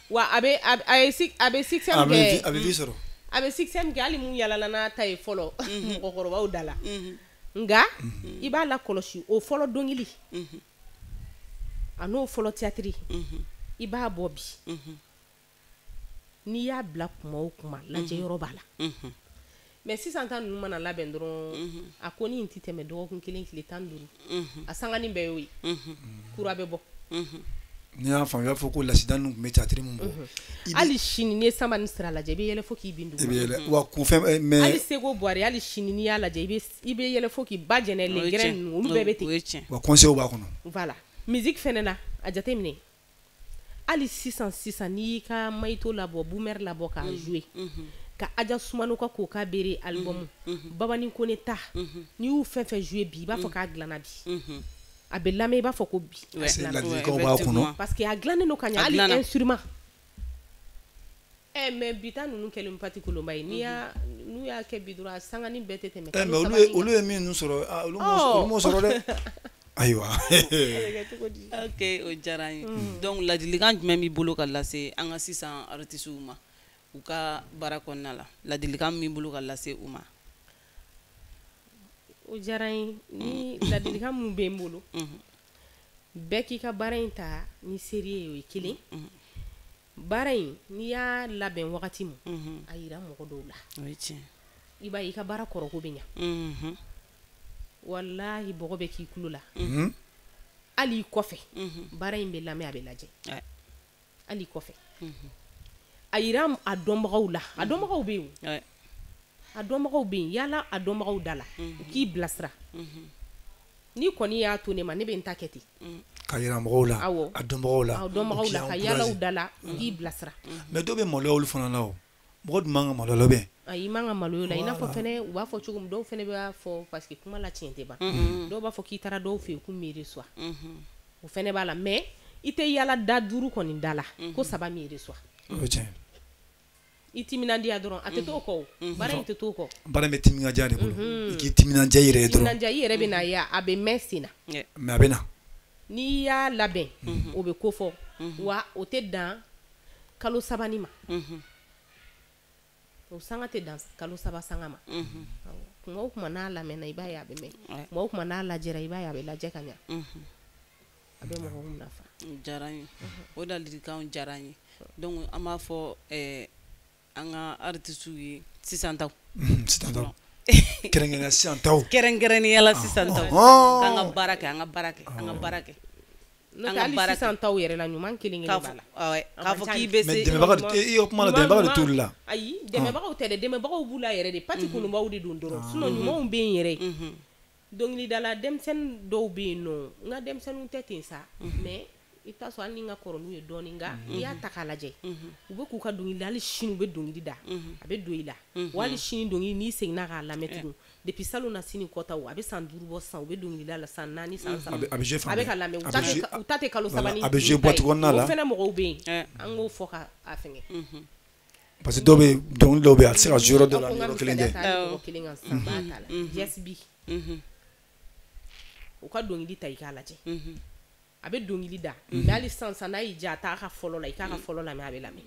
Wa a bɛ a bɛ succès min kɛ, a bɛ vie sɔrɔ. A bɛ succès min kɛ, hali mun yalala n'a ta ye fɔlɔ mɔgɔkɔrɔbaw da la, nka i b'a la kɔlɔsi, o fɔlɔ dɔnkili a n'o fɔlɔ théâtre, i b'a bɔ bi, n'i y'a bila kuma o kuma, lajɛ yɔrɔ b'a la. Mais sisan ta ninnu mana labɛn dɔrɔn, a ko ni tɛ tɛmɛ dɔgɔkun kelen, tile 15, a sanganin bɛɛ y'o ye, kura bɛ bɔ. N'i y'a faamu, i b'a fɔ ko Lasidan ninnu tun bɛ théâtre min bɔ. Hali sini, n'i ye Samba ni Sira lajɛ, i bɛ yɛlɛ fo k'i bin dugu. I bɛ yɛlɛ wa kunfɛn mais hali Seko Buwari, hali sini n'i y'a lajɛ, i bɛ yɛlɛ fo k'i ba jɛnɛ. Les grin ninnu, olu bɛɛ bɛ ten. Wa conseil b'a kɔnɔ. Voilà, musique fɛnɛ na, a jateminɛ, hali sisan sisan, n'i y'i ka Mayito labɔ, Boomer labɔ k'a jouer, ka Aja Sumano ka Koka Bere album, Babani Kone ta, n'i y'u fɛn fɛn jouer bi, i b'a fɔ k'a dilanna bi. A bɛ lamɛn, i b'a fɔ ko bi. Ladilikanw b'a kɔnɔ. Parce que a dilannen don ka ɲɛ, hali instrument. Ɛ, mais bi ta ninnu kɛlen pati kolonba ye, n'i y'a n'u y'a kɛ bi dɔrɔn, a sanganin bɛɛ tɛ tɛmɛ. Ɛ, mais olu ye min sɔrɔ, olu m'o sɔrɔ dɛ. Ayiwa. Ok, o diyara n ye. Donc ladilikan jumɛn b'i bolo ka lase an ka sisan artistes ma u ka baara kɔnɔna la? Ladilikan min bolo ka lase u ma? O diyara n ye. Ni ladilikan min bɛ n bolo, bɛɛ k'i ka baara in ta ni sérieux ye, o ye kelen. Baara in, n'i y'a labɛn wagati min, a yira mɔgɔ dɔw la. O ye tiɲɛ. I b'a ye, i ka baara kɔrɔko bɛ ɲɛ. Walahi, bɔgɔ bɛ k'i kulo la. Hali i kɔfɛ, baara in bɛ lamɛn, a bɛ lajɛ. Hali i kɔfɛ. A yira a dɔnbagaw la, a dɔnbagaw bɛ yen. A dɔnbagaw bɛ yen, yala a dɔnbagaw da la, u k'i bilasira. N'i kɔni y'a to ne ma, ne bɛ n ta kɛ ten. Ka yira mɔgɔw la, a dɔnbagaw la. A dɔnbagaw la, ka yala u da la, u k'i bilasira. Mais dɔw bɛ maloya olu fana la o. Mɔgɔ dun man ka maloya la bɛ. Ayi, i man ka maloya o la. I n'a fɔ fɛnɛ, u b'a fɔ cogo min, dɔw fɛnɛ b'a fɔ, parce que kuma la tiɲɛ tɛ ban. Dɔw b'a fɔ k'i taara dɔw fɛ yen k'u m'i reçoit. O fɛnɛ b'a la, mais i tɛ yala da duuru kɔni da la ko saba m'i reçoit. O ye tiɲɛ. I timinandiya dɔrɔn, a tɛ t'o kɔ o. Baara in tɛ t'o kɔ. Baara in bɛ timinandiya de bolo. I k'i timinandiya i yɛrɛ ye dɔrɔn. Timinandiya, i yɛrɛ bɛ na ye, a bɛ mɛn sen na. Mais a bɛ na. N'i y'a labɛn, o bɛ ko fɔ. Wa o tɛ dan kalo sabani ma. O sanga tɛ dan kalo saba sanga ma. Kuma o kuma n'a lamɛnna, i b'a ye a bɛ mɛn. Kuma o kuma n'a lajɛra, i b'a ye a bɛ lajɛ ka ɲɛ. A bɛ mɔgɔw nafa. O diyara n ye. O ladilikanw diyara n ye. Donc an b'a fɔ an ka artistes ye, sisan taw. Sisan taw. Kɛrɛnkɛrɛnnenya sisan taw. Kɛrɛnkɛrɛnnenya la sisan taw. K'an ka baara kɛ, an ka baara kɛ, an ka baara kɛ. N'o tɛ, hali sisan taw yɛrɛ la, ɲuman kelen kelen b'a la. K'a fɔ k'i bɛ se. Mais dɛmɛbaga, i ka kuma la, dɛmɛbaga de t'olu la. Ayi, dɛmɛbagaw tɛ dɛ, dɛmɛbagaw b'u la yɛrɛ de, pati kolonbaw de don dɔrɔn. Sinon ɲumanw bɛ yen yɛrɛ. Dɔnkilidala denmisɛnnin dɔw bɛ yen nɔ, n ka denmisɛnninw tɛ ten sa, mais i bɛ taa sɔrɔ hali ni n ka kɔrɔ n'u ye dɔɔnin, nka n'i y'a ta k'a lajɛ, u bɛ k'u ka dɔnkili da, hali sini u bɛ dɔnkili da, a bɛ don i la. Wa hali sini dɔnkili, n'i seginna k'a lamɛn tugun, depuis salon na sini kɔta, a bɛ san 5 bɔ sisan, u bɛ dɔnkili da la, san 4, san 3. A bɛ jouer fan A bɛ ka lamɛn, u ta tɛ kalo saba ni. A bɛ jouer boîte kɔnɔna la. O fana mɔgɔw bɛ yen, an k'o fɔ ka a fɛngɛ. Parce que dɔw bɛ dɔnkili dɔw bɛ yen, a tɛ se ka jouer yɔrɔ dɔ la ni yɔrɔ kelen tɛ. Mɔgɔ kelen kan sisan, b'a ta la. Yes bi. U ka dɔnkili ta, i k'a lajɛ. A bɛ dɔnkili da, mais hali sisan sisan, n'a y'i diya, a t'a ka fɔlɔ la, i k'a ka fɔlɔ lamɛn, a bɛ lamɛn.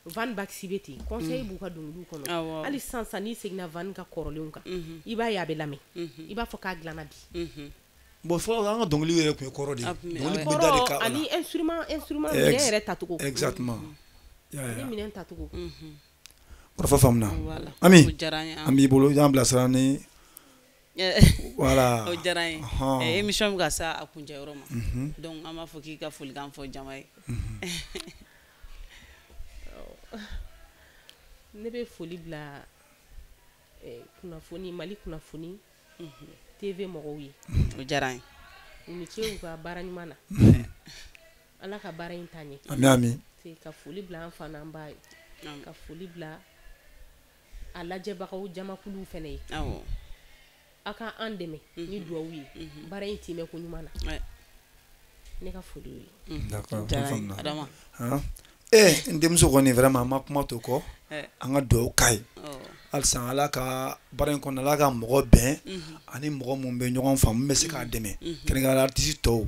Van Baxi bɛ ten, conseil b'u ka dɔnkiliw kɔnɔ. Hali sisan sisan, n'i seginna Van ka kɔrɔlenw kan, i b'a ye a bɛ lamɛn, i b'a fɔ k'a dilanna bi. Bon, fɔlɔ an ka dɔnkili yɛrɛ tun ye kɔrɔ de ye. Dɔnkili tun bɛ da de kan. Ani instrument minɛn yɛrɛ tacogo. Exactement. Ani minɛn tacogo. Kɔrɔfɔ faamuna. Ami, an b'i bolo, i y'an bilasira ni. Voilà. O diyara n ye. Émission bɛ ka se a kuncɛ yɔrɔ ma. Donc an b'a fɔ k'i ka folikan fɔ jama ye. Ne bɛ foli bila kunnafoni, Mali kunnafoni TV mɔgɔw ye. O diyara n ye. U ni ce u ka baara ɲuman na. Ala ka baara in taa ɲɛ. Ami ami. Ka foli bila an fa n'an ba ye. Ka foli bila a lajɛbagaw jamakuluw fana ye. Awɔ. A ka an dɛmɛ ni duwawu ye baara in timɛ ko ɲuman na. Ne ka foli y'o ye. D'accord. Adama. N denmuso kɔni vraiment an ma kuma to kɔ. An ka duwawu k'a ye. Halisa Ala ka baara in kɔnɔna Ala ka mɔgɔ bɛn ani mɔgɔ mun bɛ ɲɔgɔn faamu min bɛ se k'a dɛmɛ kɛrɛnkɛrɛnnenya artiste tɔw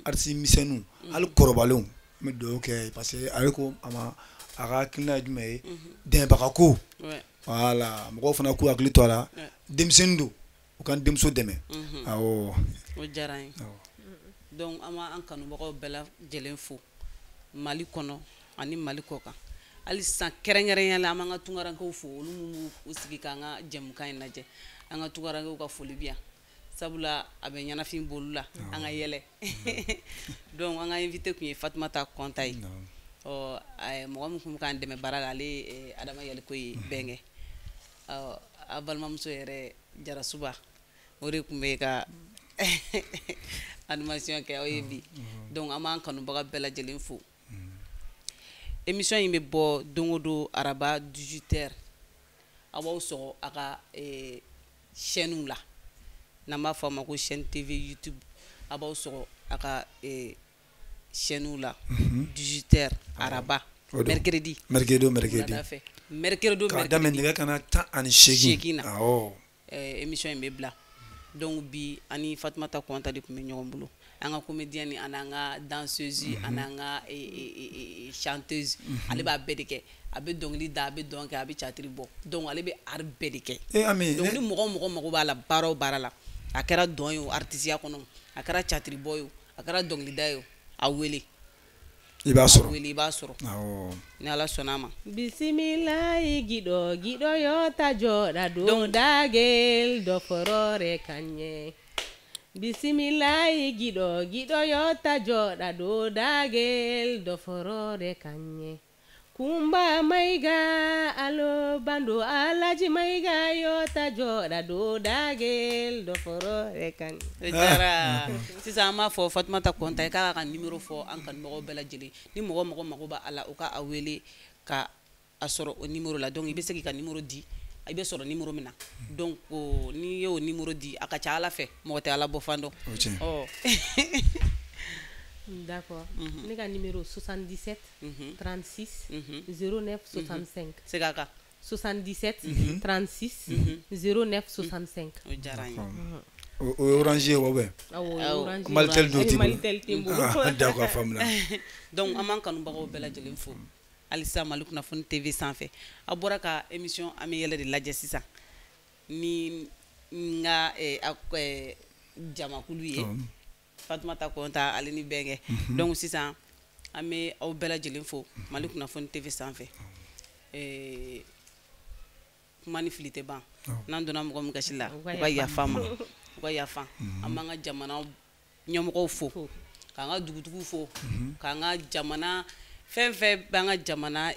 artiste misɛnninw hali kɔrɔbalenw n bɛ duwawu kɛ parce que ale ko a ma a ka hakilina ye jumɛn ye dɛmɛbaga ko voilà mɔgɔw fana k'u hakili to a la denmisɛnnin don u ka n denmuso dɛmɛ awɔ. O diyara n ye. Donc an b'an kanubagaw bɛɛ lajɛlen fo Mali kɔnɔ ani Mali kɔ kan. Hali sisan kɛrɛnkɛrɛnnenya la an b'an ka tunkarankew fo olu minnu b'u sigi k'an ka jɛmukan in lajɛ an ka tunkarankew ka foli bi yan sabula a bɛ ɲɛnafin b'olu la an ka yɛlɛ. Donc an ka invité tun ye Fatumata Kɔnta ye. Ɔ mɔgɔ min tun bɛ k'an dɛmɛ baara la ale ye Adama Yaliko ye bɛnkɛ. Ɔ a balimamuso yɛrɛ Jarasuba o de tun bɛ ka animation kɛ aw ye bi. Donc an b'an kanubaga bɛɛ lajɛlen fo. Émission in bɛ bɔ don o don araba 18h aw b'aw sɔgɔ a ka chaîne la n'an b'a fɔ a ma ko chaîne TV YouTube aw b'aw sɔgɔ a ka chaîne la 18h araba mercredi mercredi mercredi k'a daminɛ nɛgɛ kanɲɛ 18 na. Awɔ. Émission in bɛ bila. Donc bi ani Fatumata Kɔnta de tun bɛ ɲɔgɔn bolo an ka comédien ni an ka danseuse an n'an ka chanteuse ale b'a bɛɛ de kɛ a bɛ dɔnkili da a bɛ dɔn kɛ a bɛ théâtre bɔ donc ale bɛ art bɛɛ de kɛ. Donc ni mɔgɔ o mɔgɔ mago b'a la baara o baara la a kɛra dɔn ye o artisiya kɔnɔ a kɛra théâtre bɔ ye o a kɛra dɔnkilida ye o a wele. I b'a sɔrɔ. A wele i b'a sɔrɔ. Awɔ. Ni Ala sɔnna a ma. Bisimilayi gido gido yota jɔra don dagel dɔ fɔrɔre ka ɲɛ. Bisimilayi gido gido yota jɔra don dagel dɔ fɔrɔre ka ɲɛ. Kunba Mayiga alo bando Alaji Mayiga yota jɔra don dagel dɔ fɔrɔre ka ɲɛ. Jara sisan an b'a fɔ Fatumata Kɔnta ye k'a ka numéro fɔ an kanubagaw bɛɛ lajɛlen ni mɔgɔ mɔgɔ mago b'a la u ka a wele ka a sɔrɔ o numéro la. Donc i bɛ se k'i ka numéro di i bɛ sɔrɔ numéro min na. Donc n'i y'o numéro di a ka ca Ala fɛ mɔgɔ tɛ Ala bɔ fan dɔn. Ɔ. D'accord. Ne ka numéro 77 36 09 65. Segin a kan. 77 36 09 65. O diyara n ye. O ye orange ye wa bɛ? Awɔ, orange. Malitel dun t'i bolo. Malitel tɛ n bolo. D'accord, faamuna. Donc an b'an kanubagaw bɛɛ lajɛlen fo. Halisa Mali Kunnafoni TV sanfɛ. Aw bɔra ka émission An bɛ yɛlɛ de lajɛ sisan ni n ka jamakulu ye. Fatumata Kɔnta ale ni bɛnkɛ. Donc sisan an bɛ aw bɛɛ lajɛlen fo Mali Kunnafoni TV sanfɛ. Kuma ni fili tɛ ban n'an donna mɔgɔ min gasi la u ka yafa ma u ka yafa. An b'an ka jamana ɲɛmɔgɔw fo k'an ka dugutigiw fo k'an ka jamana fɛn fɛn b'an ka jamana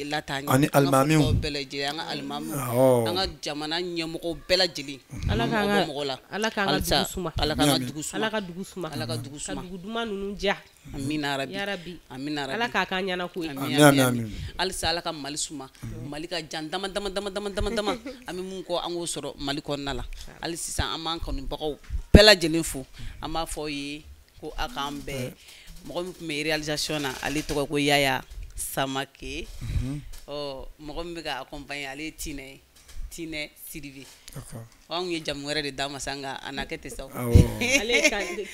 lataa ɲɛ ani alimamiw bɛɛ lajɛlen an ka alimamiw an ka jamana ɲɛmɔgɔw bɛɛ lajɛlen. Ala k'an ka Ala k'an ka dugu suma. Ala k'an ka dugu suma. Ala ka dugu suma. Ala ka dugu suma. Ka dugu duman ninnu diya. Amina rabi. Ya rabi. Amina rabi. Ala k'a k'an ɲɛna ko ye. Amin. Halisa Ala ka Mali suma. Mali ka jan dama dama dama dama dama dama. An bɛ mun kɔ an k'o sɔrɔ Mali kɔnɔna la. Hali sisan an b'an kanubagaw bɛɛ lajɛlen fo. An b'a fɔ aw ye ko a k'an bɛn. Mɔgɔ min tun bɛ réalisation na ale tɔgɔ ko Yaya Samake. Ɔ mɔgɔ min bɛ ka accompagner ale ye Tinɛ ye. Tinɛ Sidibe. Anw ye jamu wɛrɛ de d'a ma sa nka a na kɛ ten sa. Ale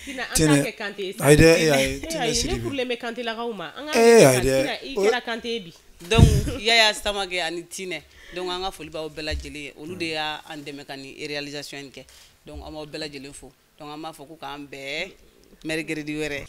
Tinɛ an t'a kɛ Kante ye sa. Ayi dɛ, ayi Tinɛ Sidibe. Ne furulen bɛ Kantelakaw ma. An ka Tinɛ i kɛra Kante ye bi. Donc Yaya Samake ani Tinɛ donc an ka foli b'aw bɛɛ lajɛlen ye olu de y'an dɛmɛ ka nin réalisation in kɛ. Donc an b'aw bɛɛ lajɛlen fo. Donc an b'a fɔ ko k'an bɛn mercredi wɛrɛ.